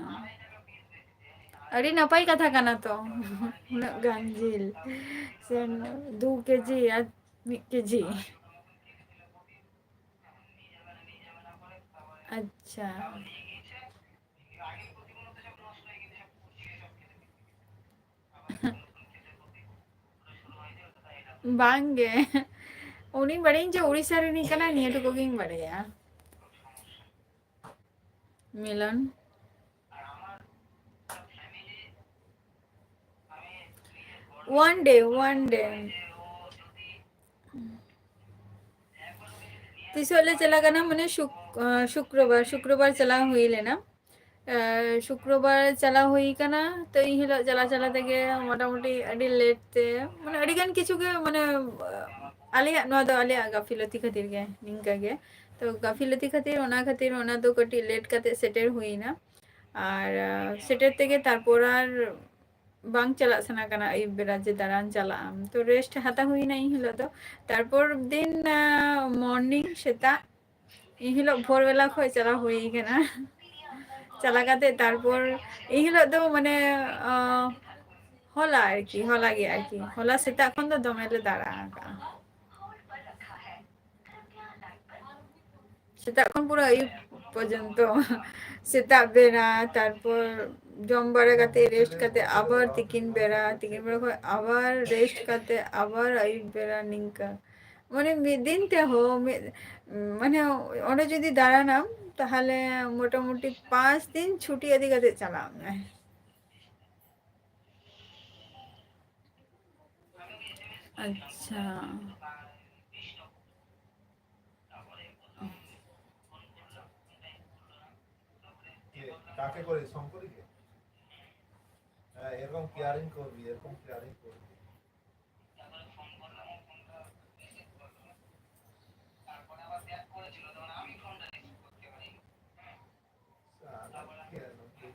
ᱟᱹᱰᱤ ᱱᱟᱯᱟᱭ ᱠᱟᱛᱷᱟ ᱠᱟᱱᱟ ᱛᱚ᱾ ᱩᱱᱟᱹᱜ ᱜᱟᱱ ᱡᱤᱞ ᱥᱮ ᱫᱩ ᱠᱮᱡᱤ ᱟᱨ ᱢᱤᱫ ᱠᱮᱡᱤ᱾ ᱟᱪᱪᱷᱟ᱾ ᱵᱟᱝᱜᱮ, ᱩᱱᱤ ᱵᱟᱲᱟᱭᱟᱹᱧ ᱡᱮ ᱩᱲᱤᱥᱥᱟ ᱨᱤᱱᱤᱡ ᱠᱟᱱᱟᱭ, ᱱᱤᱭᱟᱹ ᱴᱩᱠᱩ ᱜᱤᱧ ᱵᱟᱲᱟᱭᱟ᱾ ᱢᱤᱞᱚᱱ, one day, one day. ᱛᱤᱥᱚᱜ ᱞᱮ ᱪᱟᱞᱟᱜ ᱠᱟᱱᱟ? ᱢᱟᱱᱮ ᱥᱩᱠ-, ᱟᱸ, ᱥᱩᱠᱨᱚᱵᱟᱨ, ᱥᱩᱠᱨᱚᱵᱟᱨ ᱪᱟᱞᱟᱣ ᱦᱩᱭ ᱞᱮᱱᱟ᱾ ᱮ, ᱥᱩᱠᱨᱚᱵᱟᱨ ᱪᱟᱞᱟᱣ ᱦᱩᱭ ᱠᱟᱱᱟ᱾ ᱛᱚ, ᱤᱱ ᱦᱤᱞᱳᱜ ᱪᱟᱞᱟᱣ ᱪᱟᱞᱟᱣ ᱛᱮᱜᱮ ᱢᱚᱴᱟᱢᱩᱴᱤ ᱟᱹᱰᱤ ᱞᱮᱴ ᱛᱮ, ᱢᱟᱱᱮ, ᱟᱹᱰᱤ ᱜᱟᱱ ᱠᱤᱪᱷᱩ ᱜᱮ, ᱢᱟᱱᱮ, ᱟᱞᱮᱭᱟᱜ, ᱱᱚᱣᱟ ᱫᱚ ᱟᱞᱮᱭᱟᱜ ᱜᱟᱹᱯᱷᱤᱞᱚᱛᱤ ᱠᱷᱟᱹᱛᱤᱨ ᱜᱮ, ᱱᱤᱝᱠᱟᱹ ᱜᱮ᱾ ᱛᱚ, ᱜᱟᱹᱯᱷᱤᱞᱚᱛᱤ ᱠᱷᱟᱹᱛᱤᱨ, ᱚᱱᱟ ᱠᱷᱟᱹᱛᱤᱨ ᱚᱱᱟ ᱫᱚ ᱠᱟᱹᱴᱤᱡ ᱞᱮᱴ ᱠᱟᱛᱮ ᱥᱮᱴᱮᱨ ᱦᱩᱭᱱᱟ᱾ ᱟᱨ, ᱟ, ᱥᱮᱴᱮᱨ ᱛᱮᱜᱮ ᱛᱟᱨᱯᱚᱨ ᱟᱨ ᱵᱟᱝ ᱪᱟᱞᱟᱜ ᱥᱟᱱᱟ ᱠᱟᱱᱟ ᱟᱹᱭᱩᱵ ᱵᱮᱲᱟ ᱡᱮ ᱫᱟᱬᱟᱱ ᱪᱟᱞᱟᱜ ᱟᱢ᱾ ᱛᱚ, ᱨᱮᱥᱴ ᱦᱟᱛᱟᱣ ᱦᱩᱭᱱᱟ ᱤᱱ ᱦᱤᱞᱳᱜ ᱫᱚ᱾ ᱛᱟᱨᱯᱚᱨ ᱫᱤᱱ, ᱟ, ᱢᱚᱨᱱᱤᱝ, ᱥᱮᱛᱟᱜ, ᱤᱱ ᱦᱤᱞᱳᱜ ᱵᱷᱳᱨ ᱵᱮᱞᱟ ᱠᱷᱚᱱ ᱪᱟᱞᱟᱣ ᱦᱩᱭ ᱠᱟᱱᱟ᱾ ᱪᱟᱞᱟᱣ ᱠᱟᱛᱮ ᱛᱟᱨᱯᱚᱨ ᱤᱱ ᱦᱤᱞᱳᱜ ᱫᱚ, ᱢᱟᱱᱮ, ᱟ, ᱦᱚᱞᱟ ᱟᱨᱠᱤ, ᱦᱚᱞᱟ ᱜᱮ ᱟᱨᱠᱤ, ᱦᱚᱞᱟ ᱥᱮᱛᱟᱜ ᱠᱷᱚᱱ ᱫᱚ ᱫᱚᱢᱮ ᱞᱮ ᱫᱟᱬᱟ ᱟᱠᱟᱫᱼᱟ᱾ ᱥᱮᱛᱟᱜ ᱠᱷᱚᱱ ᱯᱩᱨᱟᱹ ᱟᱹᱭᱩᱵ ᱯᱚᱨᱡᱚᱱᱛᱚ᱾ ᱥᱮᱛᱟᱜ ᱵᱮᱲᱟ, ᱛᱟᱨᱯᱚᱨ ᱡᱚᱢ ᱵᱟᱲᱟ ᱠᱟᱛᱮ, ᱨᱮᱥᱴ ᱠᱟᱛᱮ, ᱟᱵᱟᱨ ᱛᱤᱠᱤᱱ ᱵᱮᱲᱟ, ᱛᱤᱠᱤᱱ ᱵᱮᱲᱟ ᱠᱷᱚᱱ ᱟᱵᱟᱨ ᱨᱮᱥᱴ ᱠᱟᱛᱮ, ᱟᱵᱟᱨ ᱟᱹᱭᱩᱵ ᱵᱮᱲᱟ, ᱱᱤᱝᱠᱟ᱾ ᱢᱟᱱᱮ, ᱢᱤᱫ ᱫᱤᱱ ᱛᱮᱦᱚᱸ ᱢᱤᱫ, ᱢᱟᱱᱮ, ᱚᱸᱰᱮ ᱡᱩᱫᱤ ᱫᱟᱬᱟᱱᱟᱢ, ᱛᱟᱦᱚᱞᱮ ᱢᱚᱴᱟᱢᱩᱴᱤ ᱯᱟᱸᱪ ᱫᱤᱱ ᱪᱷᱩᱴᱤ ᱤᱫᱤ ᱠᱟᱛᱮ ᱪᱟᱞᱟᱜ ᱢᱮ᱾ ᱟᱪᱪᱷᱟ᱾ কাকে করে? শঙ্করীকে? হ্যাঁ, এরকম পেয়ারিং করবি, এরকম পেয়ারিং করবি।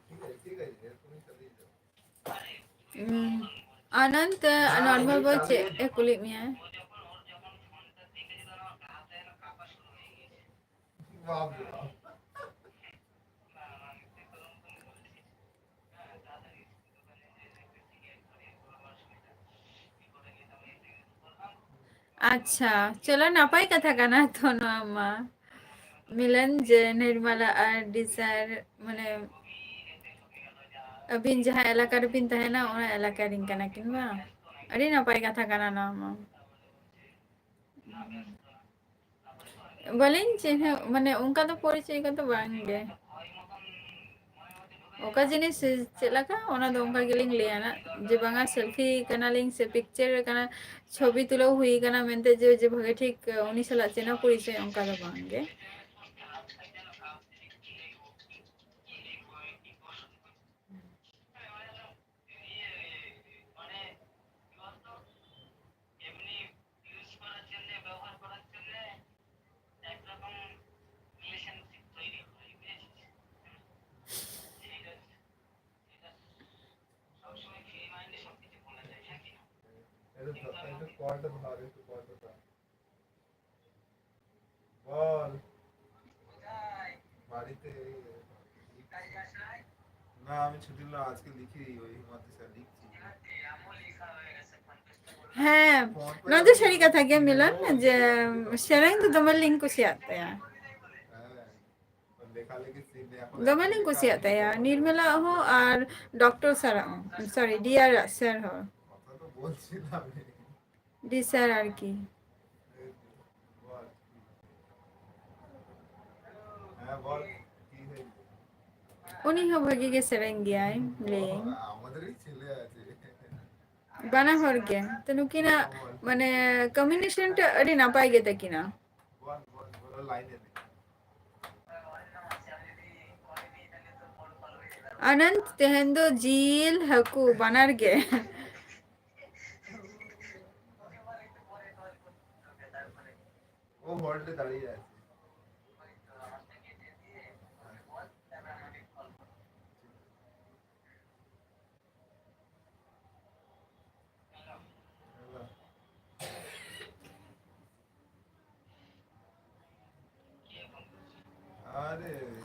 ঠিক আছে, ঠিক আছে, এরকমই চালিয়ে যাও। হুম। আনন্দ, নর্মাল বলছে, এ, কুলিক মিয়া। বাপ রে বাপ। ᱟᱪᱪᱷᱟ, ᱪᱚᱞᱚ, ᱱᱟᱯᱟᱭ ᱠᱟᱛᱷᱟ ᱠᱟᱱᱟ ᱛᱚ ᱱᱚᱣᱟ ᱢᱟ᱾ ᱢᱤᱞᱚᱱ ᱡᱮ ᱱᱤᱨᱢᱟᱞᱟ ᱟᱨ ᱰᱤᱡᱟᱭᱟᱨ, ᱢᱟᱱᱮ, ᱟᱹᱵᱤᱱ ᱡᱟᱦᱟᱸ ᱮᱞᱟᱠᱟ ᱨᱮᱵᱤᱱ ᱛᱟᱦᱮᱱᱟ, ᱚᱱᱟ ᱮᱞᱟᱠᱟ ᱨᱮᱱ ᱠᱟᱱᱟ ᱠᱤᱱ ᱵᱟᱝ? ᱟᱹᱰᱤ ᱱᱟᱯᱟᱭ ᱠᱟᱛᱷᱟ ᱠᱟᱱᱟ ᱱᱚᱣᱟ ᱢᱟ᱾ ᱵᱟᱹᱞᱤᱧ ᱪᱤᱱᱦᱟᱹᱣ, ᱢᱟᱱᱮ, ᱚᱱᱠᱟ ᱫᱚ ᱯᱚᱨᱤᱪᱚᱭ ᱠᱚᱫᱚ ᱵᱟᱝ ᱜᱮ᱾ ᱚᱠᱟ ᱡᱤᱱᱤᱥ ᱪᱮᱫ ᱞᱮᱠᱟ, ᱚᱱᱟ ᱫᱚ ᱚᱱᱠᱟ ᱜᱮᱞᱤᱧ ᱞᱟᱹᱭᱟ ᱱᱟᱜ, ᱡᱮ ᱵᱟᱝᱟ ᱥᱮᱞᱯᱷᱤ ᱠᱟᱱᱟᱞᱤᱧ ᱥᱮ ᱯᱤᱠᱪᱟᱨ ᱠᱟᱱᱟ, ᱪᱷᱚᱵᱤ ᱛᱩᱞᱟᱹᱣ ᱦᱩᱭ ᱠᱟᱱᱟ ᱢᱮᱱᱛᱮ ᱡᱮ, ᱡᱮ ᱵᱷᱟᱜᱮ ᱴᱷᱤᱠ ᱩᱱᱤ ᱥᱟᱞᱟᱜ ᱪᱮᱱᱟ ᱯᱚᱨᱤᱪᱚᱭ, ᱚᱱᱠᱟ ᱫᱚ ᱵᱟᱝ ᱜᱮ᱾ একটু ধ-, একটু কলটা ধর, একটু কলটা ধর। বল। বাড়িতে এই, না, আমি ছুটি নিলাম, আজকে লিখি, ওই হিমাদ্রি স্যার লিখছি। ᱦᱮᱸ, ᱱᱚᱣᱟ ᱫᱚ ᱥᱟᱹᱨᱤ ᱠᱟᱛᱷᱟ ᱜᱮ, ᱢᱤᱞᱚᱱ, ᱡᱮ ᱥᱮᱨᱮᱧ ᱫᱚ ᱫᱚᱢᱮ ᱞᱤᱧ ᱠᱩᱥᱤᱭᱟᱜ ᱛᱟᱭᱟ᱾ ᱦᱮᱸ, ᱞᱮᱠᱷᱟ ᱞᱮᱠᱷᱤ ᱥᱤᱱ ᱨᱮ ᱮᱠᱷᱚᱱ ᱫᱚᱢᱮ ᱞᱤᱧ ᱠᱩᱥᱤᱭᱟᱜ ᱛᱟᱭᱟ, ᱱᱤᱨᱢᱚᱞᱟ ᱦᱚᱸ ᱟᱨ ᱰᱚᱠᱴᱚᱨ ᱥᱟᱨᱟᱜ ᱦᱚᱸ, ᱥᱚᱨᱤ, ᱰᱤᱭᱟᱨ ᱥᱮᱨ ᱦᱚᱸ᱾ কথা তো বলছিলাম। ᱰᱤ ᱥᱮᱨ ᱟᱨᱠᱤ᱾ ᱦᱮᱸ, ᱵᱚᱞ᱾ ᱩᱱᱤ ᱦᱚᱸ ᱵᱷᱟᱹᱜᱤ ᱜᱮ ᱥᱮᱨᱮᱧ ᱜᱮᱭᱟᱭ, ᱞᱟᱹᱭᱟᱹᱧ᱾ ᱵᱟᱱᱟ ᱦᱚᱲ ᱜᱮ᱾ ᱛᱚ, ᱱᱩᱠᱤᱱᱟᱜ, ᱢᱟᱱᱮ, ᱠᱚᱢᱵᱤᱱᱮᱥᱚᱱ ᱴᱟ ᱟᱹᱰᱤ ᱱᱟᱯᱟᱭ ᱜᱮ ᱛᱟᱹᱠᱤᱱᱟ᱾ ᱟᱱᱚᱱᱛ, ᱛᱮᱦᱮᱧ ᱫᱚ ᱡᱤᱞ, ᱦᱟᱹᱠᱩ, ᱵᱟᱱᱟᱨ ᱜᱮ᱾ ᱚ, ᱦᱚᱲ ᱞᱮ ᱫᱟᱲᱮᱭᱟᱜᱼᱟ᱾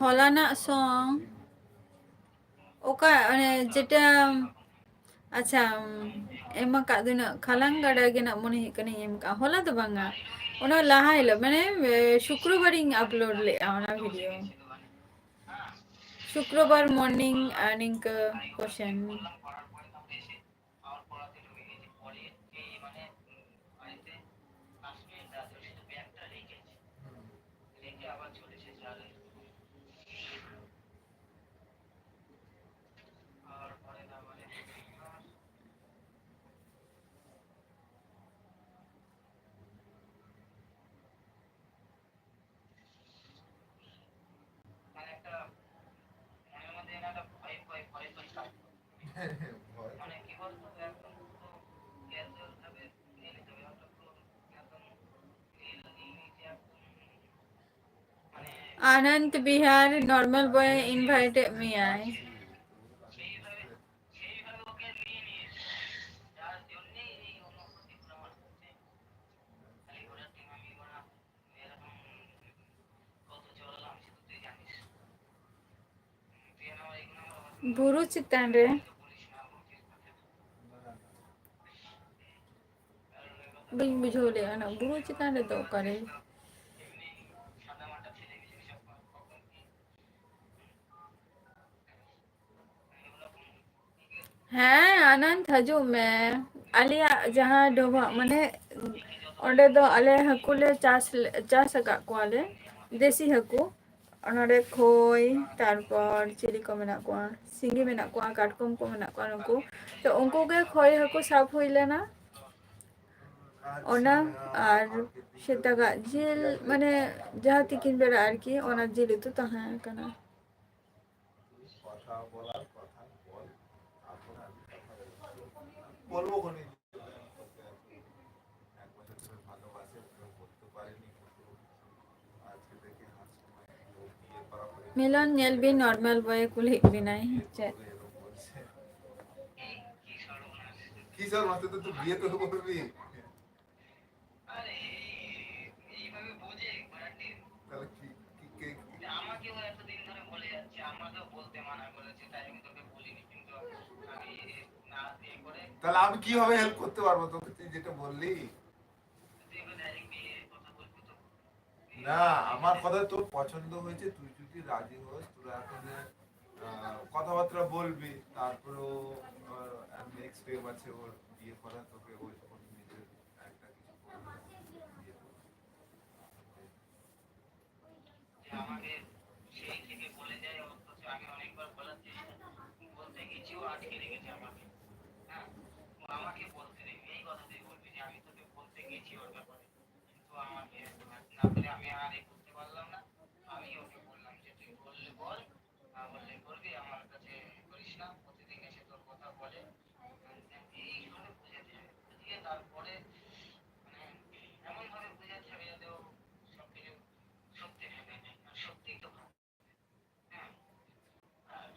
ᱦᱚᱞᱟᱱᱟᱜ ᱥᱚᱝ ᱚᱠᱟ, ᱚᱱᱮ ᱡᱮᱴᱟ, ᱟᱪᱪᱷᱟ, ᱮᱢ ᱟᱠᱟᱫ ᱫᱚ ᱱᱟᱜ ᱠᱷᱟᱞᱟᱝ ᱜᱟᱰᱟ ᱜᱮ ᱱᱟᱜ ᱢᱚᱱᱮ ᱦᱩᱭᱩᱜ ᱠᱟᱱᱟ ᱮᱢ ᱟᱠᱟᱫ, ᱦᱚᱞᱟ ᱫᱚ ᱵᱟᱝᱟ, ᱚᱱᱟ ᱞᱟᱦᱟ ᱦᱤᱞᱳᱜ, ᱢᱟᱱᱮ, ᱮ, ᱥᱩᱠᱨᱚᱵᱟᱨᱤᱧ ᱟᱯᱞᱳᱰ ᱞᱮᱫᱼᱟ ᱚᱱᱟ ᱵᱷᱤᱰᱤᱭᱳ, ᱥᱩᱠᱨᱚᱵᱟᱨ ᱢᱚᱨᱱᱤᱝ, ᱟᱨ ᱱᱤᱝᱠᱟᱹ ᱠᱚᱥᱮᱱ᱾ Anand Vihar, normal boy invited me I. ᱵᱩᱨᱩ ᱪᱮᱛᱟᱱ ᱨᱮ᱾ ᱵᱟᱹᱧ ᱵᱩᱡᱷᱟᱹᱣ ᱞᱮᱫᱼᱟ, ᱚᱱᱟ ᱵᱩᱨᱩ ᱪᱮᱛᱟᱱ ᱨᱮᱫᱚ ᱚᱠᱟᱨᱮ? ᱦᱮᱸ, ᱟᱱᱟᱱᱫ, ᱦᱤᱡᱩᱜ ᱢᱮ᱾ ᱟᱞᱮᱭᱟᱜ ᱡᱟᱦᱟᱸ ᱰᱚᱵᱷᱟᱜ, ᱢᱟᱱᱮ, ᱚᱸᱰᱮ ᱫᱚ ᱟᱞᱮ ᱦᱟᱹᱠᱩ ᱞᱮ ᱪᱟᱥ, ᱪᱟᱥ ᱟᱠᱟᱫ ᱠᱚᱣᱟᱞᱮ, ᱫᱮᱥᱤ ᱦᱟᱹᱠᱩ᱾ ᱱᱚᱰᱮ ᱠᱷᱚᱭ, ᱛᱟᱨᱯᱚᱨ ᱪᱤᱞᱤ ᱠᱚ ᱢᱮᱱᱟᱜ ᱠᱚᱣᱟ, ᱥᱤᱸᱜᱤ ᱢᱮᱱᱟᱜ ᱠᱚᱣᱟ, ᱠᱟᱴᱠᱚᱢ ᱠᱚ ᱢᱮᱱᱟᱜ ᱠᱚᱣᱟ, ᱱᱩᱠᱩ᱾ ᱛᱚ, ᱩᱱᱠᱩ ᱜᱮ ᱠᱷᱚᱭ ᱦᱟᱹᱠᱩ ᱥᱟᱵ ᱦᱩᱭ ᱞᱮᱱᱟ᱾ ᱚᱱᱟ ᱟᱨ ᱥᱮᱛᱟᱜᱟᱜ ᱡᱤᱞ, ᱢᱟᱱᱮ, ᱡᱟᱦᱟᱸ ᱛᱤᱠᱤᱱ ᱵᱮᱲᱟ ᱟᱨᱠᱤ, ᱚᱱᱟ ᱡᱤᱞ ᱩᱛᱩ ᱛᱟᱦᱮᱸ ᱠᱟᱱᱟ᱾ ᱢᱤᱞᱚᱱ, ᱧᱮᱞ ᱵᱤᱱ, ᱱᱚᱨᱢᱟᱞ ᱵᱚᱭᱮ ᱠᱩᱞᱤᱭᱮᱫ ᱵᱤᱱᱟᱭ ᱪᱮᱫ? কিশোর মাসে তো তুই বিয়ে তো করবি। তাহলে কি, কি, কে, কি? তাহলে আমি কিভাবে হেল্প করতে পারবো তোকে, তুই যেটা বললি? না, আমার কথা তোর পছন্দ হয়েছে, তুই যদি রাজি হস, তোরা এখন, আহ, কথাবার্তা বলবি, তারপরেও, আহ, নেক্সট স্টেপ আছে ওর বিয়ে করা, তোকে ওই যখন নিজের একটা কিছু করবে, বিয়ে করবে। যে আমাকে সেই থেকে বলে যায়, অথচ আমি অনেকবার বলার চেষ্টা, বলতে গেছি, ও আটকে রেখেছে আমাকে। হ্যাঁ, ও আমাকে বলতে দেয়নি, এই কথাটাই বলবে যে আমি তোকে বলতে গেছি ওর ব্যাপারে, কিন্তু আমাকে না বলে আমি আর এ করতে পারলাম না। আমি ওকে বললাম যে, "তুই বললে বল, না বললে করবি, আমার কাছে করিস না।" প্রতিদিন এসে তোর কথা বলে। এইভাবে বুঝাতে হবে, বুঝিয়ে তারপরে, মানে, এমনভাবে বুঝাতে হবে যাতে ও সব কিছু সত্যি ভেবে নেয়, আর সত্যিই তো ভাবে। হ্যাঁ, আর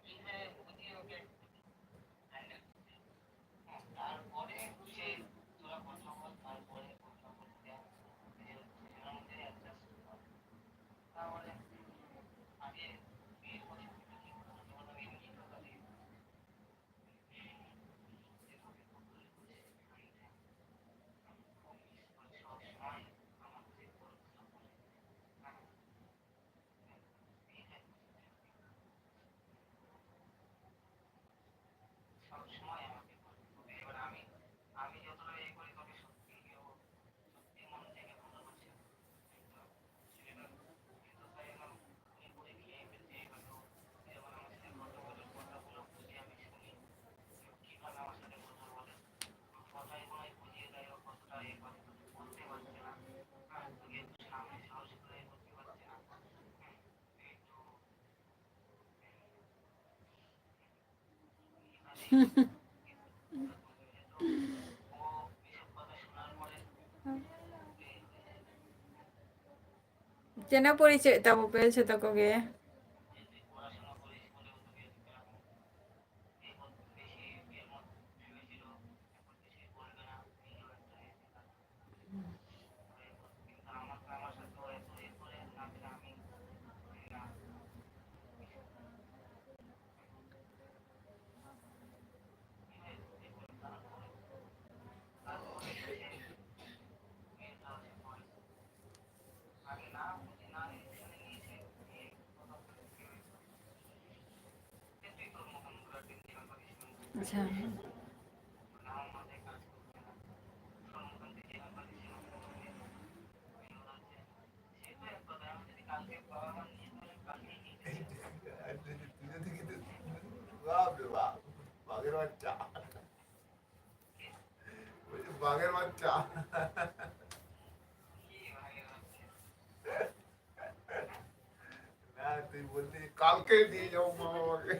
এইভাবে বুঝিয়ে ওকে হ্যান্ডেল করতে হবে। হ্যাঁ, তারপরে সে, তোরা কথা বল, তারপরে কথা বলতে হবে। এর মধ্যে একটা ᱪᱮᱱᱟ ᱯᱚᱨᱤᱪᱚᱭ ᱛᱟᱵᱚ ᱯᱮ ᱡᱷᱚᱛᱚ ᱠᱚᱜᱮ᱾ ᱟᱪᱪᱷᱟ᱾ ᱵᱟᱯ ᱨᱮ ᱵᱟᱯ, ᱵᱟᱜᱮᱨ ᱵᱟᱪᱪᱟ᱾ ᱵᱟᱜᱮᱨ ᱵᱟᱪᱪᱟ᱾ না, তুই বললি কালকে দিয়ে যাবো মামা বাবাকে।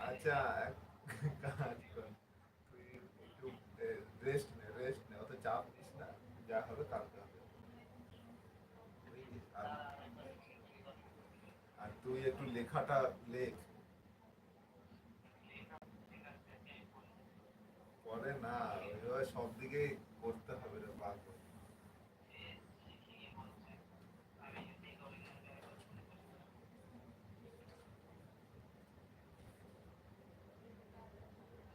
আচ্ছা, এক কাজ কর, তুই একটু রেস্ট নে, রেস্ট নে, অত চাপ নিস না, যা হবে কালকে হবে। বুঝলি? আর, আর তুই একটু লেখাটা লেখ। পরে না, ওইভাবে সব দিকেই করতে হবে রে পাগল।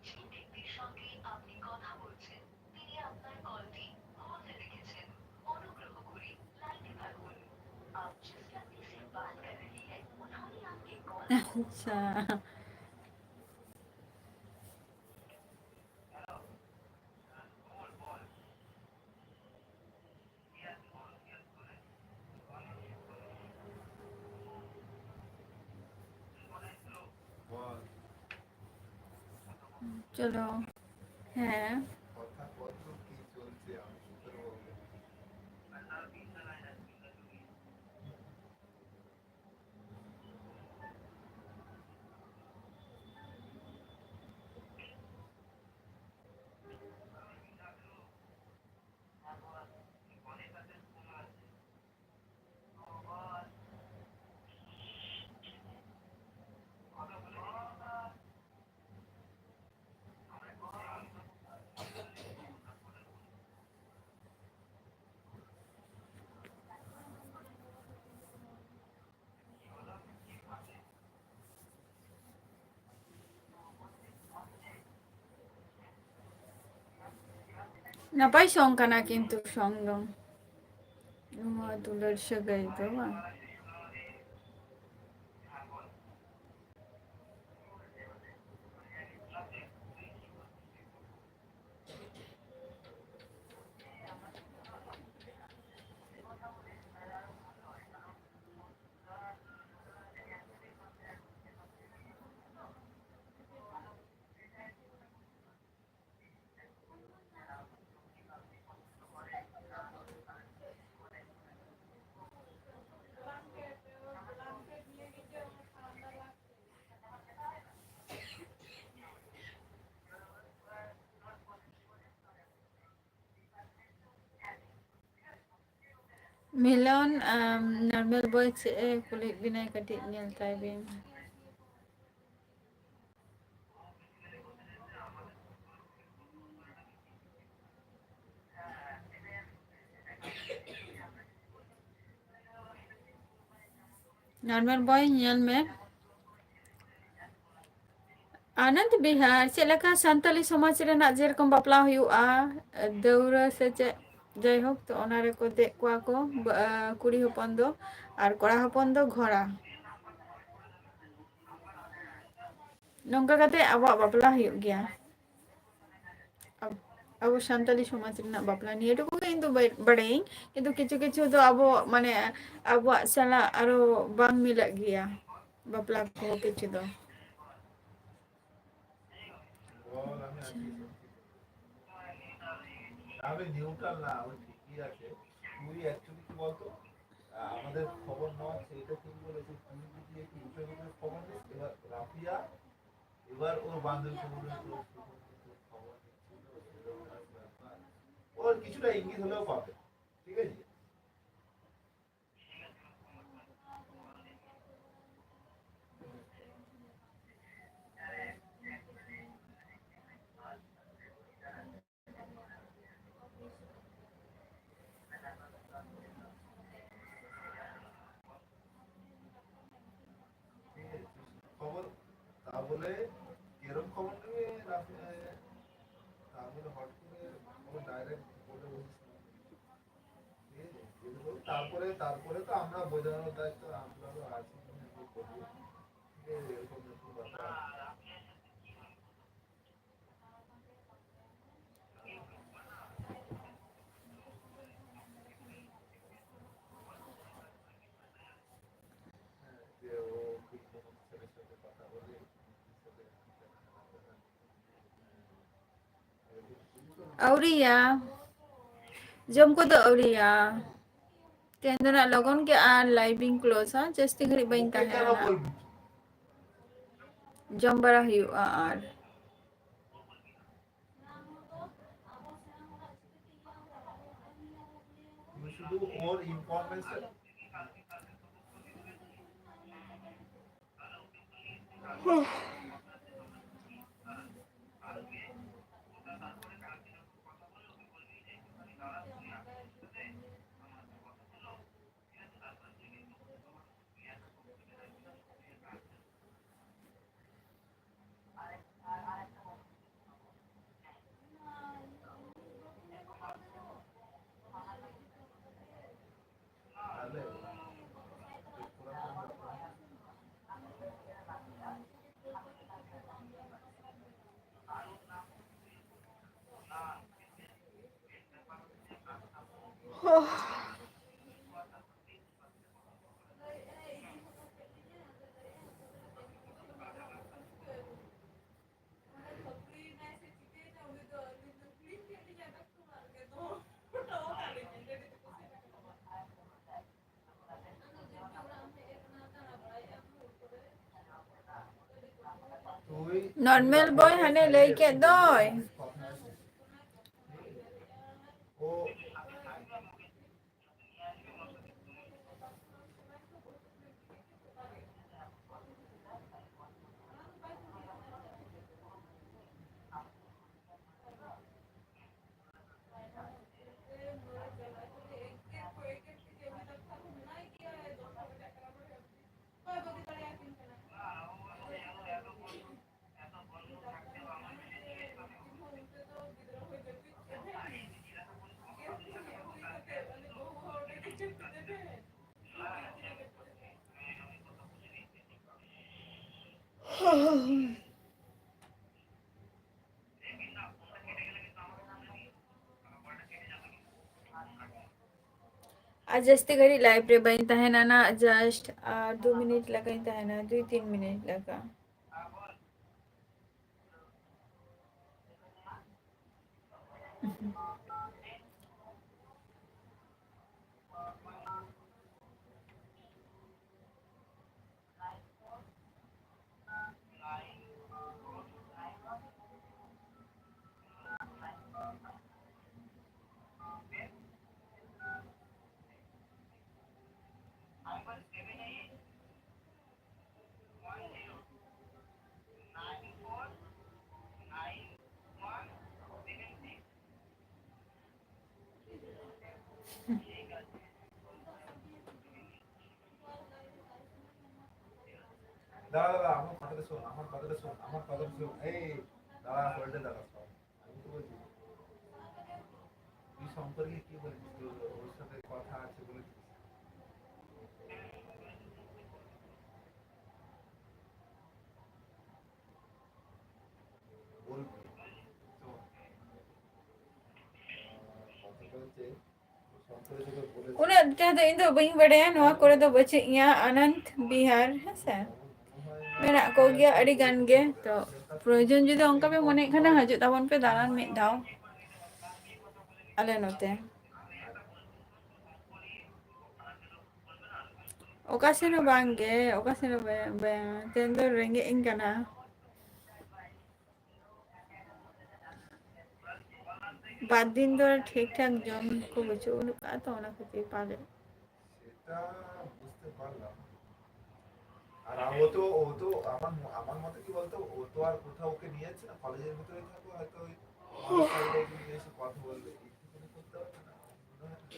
যে ব্যক্তির সঙ্গে আপনি কথা বলছেন, তিনি আপনার কলটি হোল্ডে রেখেছেন। অনুগ্রহ করে লাইনে থাকুন। आप जिस व्यक्ति से बात कर रहे हैं, उन्होंने आपके कॉल को আচ্ছা। বল। চলো। হ্যাঁ। কথা কত কি চলছে, আমি কি করবো? ᱱᱟᱯᱟᱭ ᱥᱚᱝ ᱠᱟᱱᱟ ᱠᱤᱱᱛᱩ ᱥᱚᱝ ᱫᱚ᱾ ᱱᱚᱣᱟ ᱫᱩᱞᱟᱹᱲ ᱥᱟᱹᱜᱟᱹᱭ ᱫᱚ ᱵᱟᱝ᱾ ᱢᱤᱞᱚᱱ, ᱟᱢ, ᱱᱚᱨᱢᱟᱞ ᱵᱚᱭ ᱪᱮᱫ ᱮ ᱠᱩᱞᱤᱭᱮᱫ ᱵᱤᱱᱟᱭ, ᱠᱟᱹᱴᱤᱡ ᱧᱮᱞ ᱛᱟᱭ ᱵᱤᱱ᱾ ᱱᱚᱨᱢᱟᱞ ᱵᱚᱭ, ᱧᱮᱞ ᱢᱮ᱾ ᱟᱱᱚᱱᱫ ᱵᱤᱦᱟᱨ, ᱪᱮᱫ ᱞᱮᱠᱟ ᱥᱟᱱᱛᱟᱞᱤ ᱥᱚᱢᱟᱡᱽ ᱨᱮᱱᱟᱜ ᱡᱮᱨᱚᱠᱚᱢ ᱵᱟᱯᱞᱟ ᱦᱩᱭᱩᱜᱼᱟ, ᱫᱟᱹᱣᱲᱟᱹ ᱥᱮ ᱪᱮᱫ, ᱡᱟᱭᱦᱳᱠ, ᱛᱚ ᱚᱱᱟ ᱨᱮᱠᱚ ᱫᱮᱡ ᱠᱚᱣᱟ ᱠᱚ, ᱵᱟ-, ᱠᱩᱲᱤ ᱦᱚᱯᱚᱱ ᱫᱚ, ᱟᱨ ᱠᱚᱲᱟ ᱦᱚᱯᱚᱱ ᱫᱚ ᱜᱷᱚᱲᱟ᱾ ᱱᱚᱝᱠᱟ ᱠᱟᱛᱮ ᱟᱵᱚᱣᱟᱜ ᱵᱟᱯᱞᱟ ᱦᱩᱭᱩᱜ ᱜᱮᱭᱟ᱾ ᱟᱵ-, ᱟᱵᱚ ᱥᱟᱱᱛᱟᱞᱤ ᱥᱚᱢᱟᱡᱽ ᱨᱮᱱᱟᱜ ᱵᱟᱯᱞᱟ ᱱᱤᱭᱟᱹ ᱴᱩᱠᱩ ᱜᱮ ᱤᱧ ᱫᱚ ᱵᱟᱹᱧ ᱵᱟᱲᱟᱭᱟᱹᱧ, ᱠᱤᱱᱛᱩ ᱠᱤᱪᱷᱩ ᱠᱤᱪᱷᱩ ᱫᱚ ᱟᱵᱚ, ᱢᱟᱱᱮ, ᱟᱵᱚᱣᱟᱜ ᱥᱟᱞᱟᱜ ᱟᱨᱚ ᱵᱟᱝ ᱢᱤᱞᱟᱹᱜ ᱜᱮᱭᱟ ᱵᱟᱯᱞᱟ ᱠᱚ ᱠᱤᱪᱷᱩ ᱫᱚ᱾ আচ্ছা। আমি নিউট্রাল না, আমি ঠিকই আছে। তুই অ্যাকচুয়ালি কি বলতো, আহ, আমাদের খবর নেওয়া হচ্ছে, এটা ঠিক বলেছিস। তুই যদি একটু উঠে উঠে খবর নিস, এবার রাফিয়া, এবার ওর বান্ধবী সম্বন্ধে তোর খবর নিচ্ছিল, সেরকম একটা ব্যাপার। ওর কিছুটা ইঙ্গিত হলেও পাবে, ঠিক আছে? ঠিক আছে? খবর, তা বলে এরম খবর নেবে, রাতে, তা বলে হট করে খবর ডাইরেক্ট তারপরে তো আমরা বোঝানোর দায়িত্ব আমরারও আছে। ᱟᱹᱣᱨᱤᱭᱟ᱾ ᱡᱚᱢ ᱠᱚᱫᱚ ᱟᱹᱣᱨᱤᱭᱟ᱾ ᱛᱮᱦᱮᱧ ᱫᱚ ᱱᱟᱜ ᱞᱚᱜᱚᱱ ᱜᱮ ᱟᱨ live ᱤᱧ close ᱟ᱾ ᱡᱟᱹᱥᱛᱤ ᱜᱷᱟᱹᱲᱤᱡ ᱵᱟᱹᱧ ᱛᱟᱦᱮᱱᱟ᱾ ᱡᱚᱢ ᱵᱟᱲᱟ ᱦᱩᱭᱩᱜᱼᱟ ᱟᱨ᱾ শুধু ওর ইনফরমেশন। Normal boy ᱦᱟᱱᱮ ᱞᱟᱹᱭ ᱠᱮᱫ ᱫᱚᱭ᱾ ᱟᱨ ᱡᱟᱹᱥᱛᱤ ᱜᱷᱟᱹᱲᱤᱡ live ᱨᱮ ᱵᱟᱹᱧ ᱛᱟᱦᱮᱱᱟ ᱱᱟᱜ, just ᱟᱨ ᱫᱩ ᱢᱤᱱᱤᱴ ᱞᱮᱠᱟᱧ ᱛᱟᱦᱮᱱᱟ, ᱫᱩᱭ ᱛᱤᱱ ᱢᱤᱱᱤᱴ ᱞᱮᱠᱟ᱾ দাঁড়া, দাঁড়া, আমার কথাটা শোন, আমার কথাটা শোন, আমার কথাটা শোন। এই, দাঁড়া, hold এ দাঁড়া, শোন। আমি তো বলছি, তুই সম্পর্কে কি বলেছিস? তোর ওর সাথে কথা আছে বলেছিস? বলবি। তো, আহ, কথাটা হচ্ছে, ᱩᱱᱟᱹᱜ ᱰᱷᱮᱨ ᱫᱚ ᱤᱧ ᱫᱚ ᱵᱟᱹᱧ ᱵᱟᱰᱟᱭᱟ, ᱱᱚᱣᱟ ᱠᱚᱨᱮ ᱫᱚ ᱵᱟᱹᱪᱩᱜ ᱤᱧᱟ᱾ ᱟᱱᱚᱱᱫ ᱵᱤᱦᱟᱨ, ᱦᱮᱸ ᱥᱮ, ᱢᱮᱱᱟᱜ ᱠᱚᱜᱮᱭᱟ ᱟᱹᱰᱤ ᱜᱟᱱ ᱜᱮ᱾ ᱛᱚ, ᱯᱨᱚᱭᱳᱡᱚᱱ ᱡᱩᱫᱤ ᱚᱱᱠᱟ ᱯᱮ ᱢᱚᱱᱮᱭᱮᱫ ᱠᱷᱟᱱ, ᱦᱤᱡᱩᱜ ᱛᱟᱵᱚᱱ ᱯᱮ ᱫᱟᱬᱟᱱ ᱢᱤᱫ ᱫᱷᱟᱣ ᱟᱞᱮ ᱱᱚᱛᱮ᱾ ᱚᱠᱟ ᱥᱮᱱ ᱦᱚᱸ ᱵᱟᱝ ᱜᱮ, ᱚᱠᱟ ᱥᱮᱱ ᱦᱚᱸ ᱵᱟᱝ, ᱵᱟᱝ᱾ ᱛᱮᱦᱮᱧ ᱫᱚ ᱨᱮᱸᱜᱮᱡ ᱤᱧ ᱠᱟᱱᱟ᱾ ᱵᱟᱨ ᱫᱤᱱ ᱫᱚ ᱴᱷᱤᱠ ᱴᱷᱟᱠ ᱡᱚᱢ ᱠᱚ ᱵᱟᱹᱪᱩᱜ ᱵᱟᱹᱱᱩᱜ ᱠᱟᱜᱼᱟ, ᱛᱚ ᱚᱱᱟ ᱠᱷᱟᱹᱛᱤᱨ ᱯᱟᱞᱮ᱾ সেটা বুঝতে পারলাম। আর ও তো, ও তো আমার ম-, আমার মতে কি বলতো, ও তো আর কোথাও ওকে নিয়ে যাচ্ছে না, কলেজের ভিতরে থাকো, হয়তো ওই আমার সাইডে একটু নিয়ে এসে কথা বলবে, একটুখানি করতে পারবে না? মনে হয় না।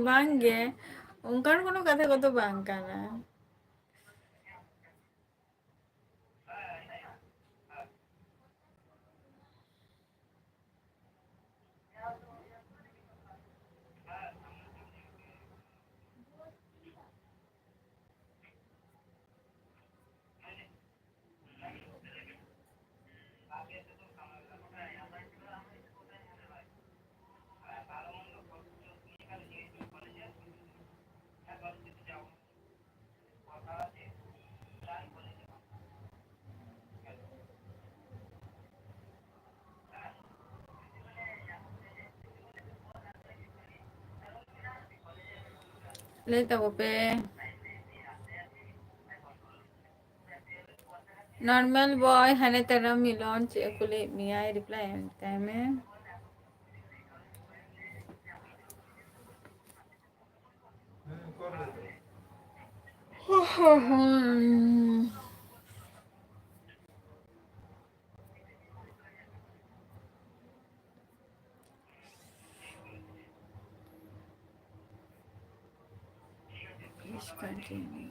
ᱵᱟᱝ ᱜᱮ, ᱚᱱᱠᱟᱱ ᱠᱳᱱᱳ ᱠᱟᱛᱷᱟ ᱠᱚᱫᱚ ᱵᱟᱝ ᱠᱟᱱᱟ᱾ ᱞᱟᱹᱭ ᱛᱟᱵᱚ ᱯᱮ᱾ Normal boy, ᱦᱟᱱᱮ ᱛᱟᱨᱟ ᱢᱤᱞᱚᱱ ᱪᱮᱫ ᱮ ᱠᱩᱞᱤᱭᱮᱫ ᱢᱮᱭᱟᱭ, reply ᱮᱢ ᱛᱟᱭ ᱢᱮ᱾ Please continue.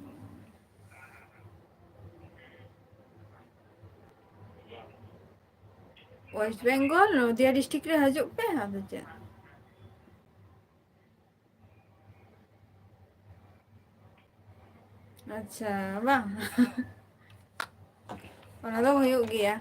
West Bengal, Nadia district ᱨᱮ ᱦᱤᱡᱩᱜ ᱯᱮ, ᱟᱫᱚ ᱪᱮᱫ? ᱟᱪᱪᱷᱟ, ᱵᱟᱝ᱾ ᱚᱱᱟ ᱫᱚ ᱦᱩᱭᱩᱜ ᱜᱮᱭᱟ᱾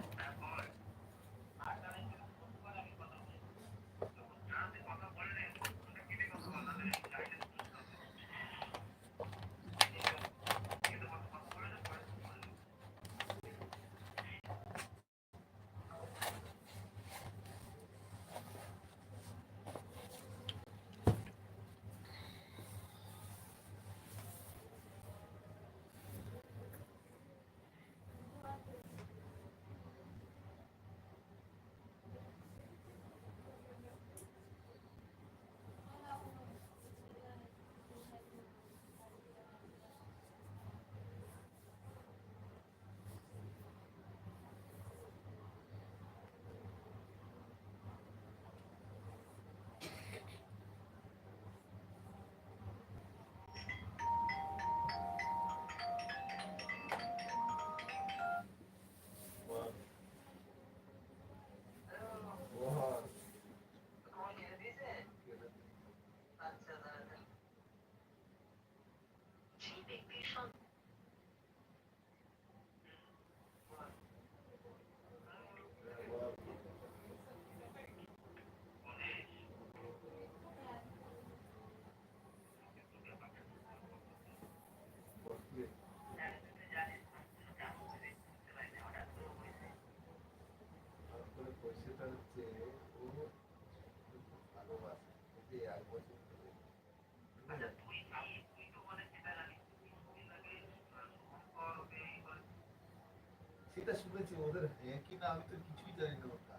সেটা শুনেছি, ওদের হ্যাঁ কি না আমি তো কিছুই জানি না ওটা।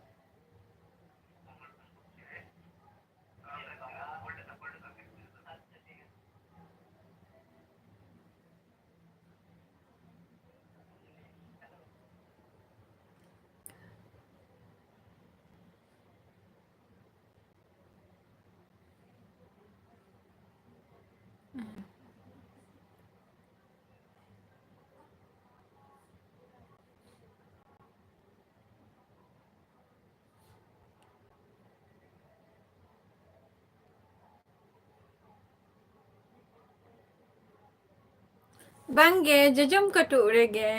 ᱵᱟᱝᱜᱮ, ᱡᱚᱡᱚᱢ ᱠᱟᱹᱴᱩᱵ ᱨᱮᱜᱮ᱾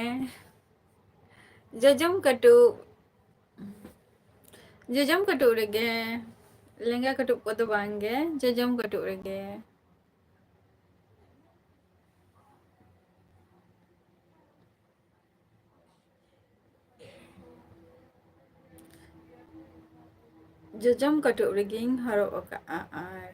ᱡᱚᱡᱚᱢ ᱠᱟᱹᱴᱩᱵ, ᱡᱚᱡᱚᱢ ᱠᱟᱹᱴᱩᱵ ᱨᱮᱜᱮ᱾ ᱞᱮᱸᱜᱟ ᱠᱟᱹᱴᱩᱵ ᱠᱚᱫᱚ ᱵᱟᱝᱜᱮ, ᱡᱚᱡᱚᱢ ᱠᱟᱹᱴᱩᱵ ᱨᱮᱜᱮ᱾ ᱡᱚᱡᱚᱢ ᱠᱟᱹᱴᱩᱵ ᱨᱮᱜᱮᱧ ᱦᱚᱨᱚᱜ ᱟᱠᱟᱫᱼᱟ᱾ ᱟᱨ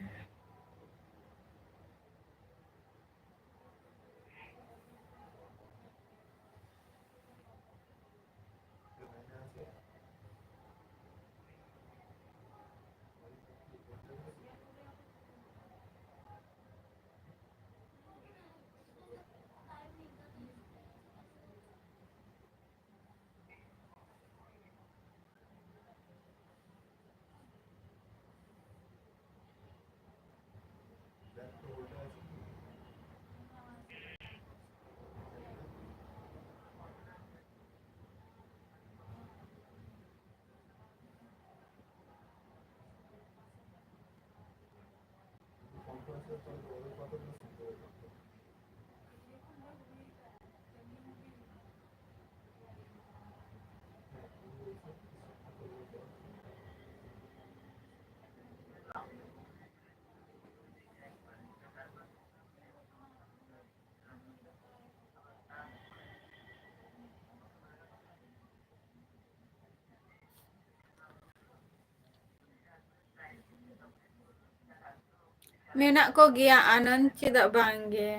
ᱢᱮᱱᱟᱜ ᱠᱚᱜᱮᱭᱟ ᱟᱱᱚᱱᱫ, ᱪᱮᱫᱟᱜ ᱵᱟᱝ ᱜᱮ?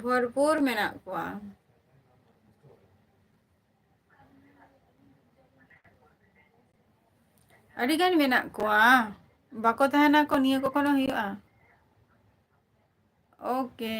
ᱵᱷᱚᱨᱯᱩᱨ ᱢᱮᱱᱟᱜ ᱠᱚᱣᱟ᱾ ᱟᱹᱰᱤ ᱜᱟᱱ ᱢᱮᱱᱟᱜ ᱠᱚᱣᱟ᱾ ᱵᱟᱠᱚ ᱛᱟᱦᱮᱱᱟ ᱠᱚ, ᱱᱤᱭᱟᱹ ᱠᱚ ᱠᱷᱚᱱ ᱦᱚᱸ ᱦᱩᱭᱩᱜᱼᱟ᱾ ᱳᱠᱮ᱾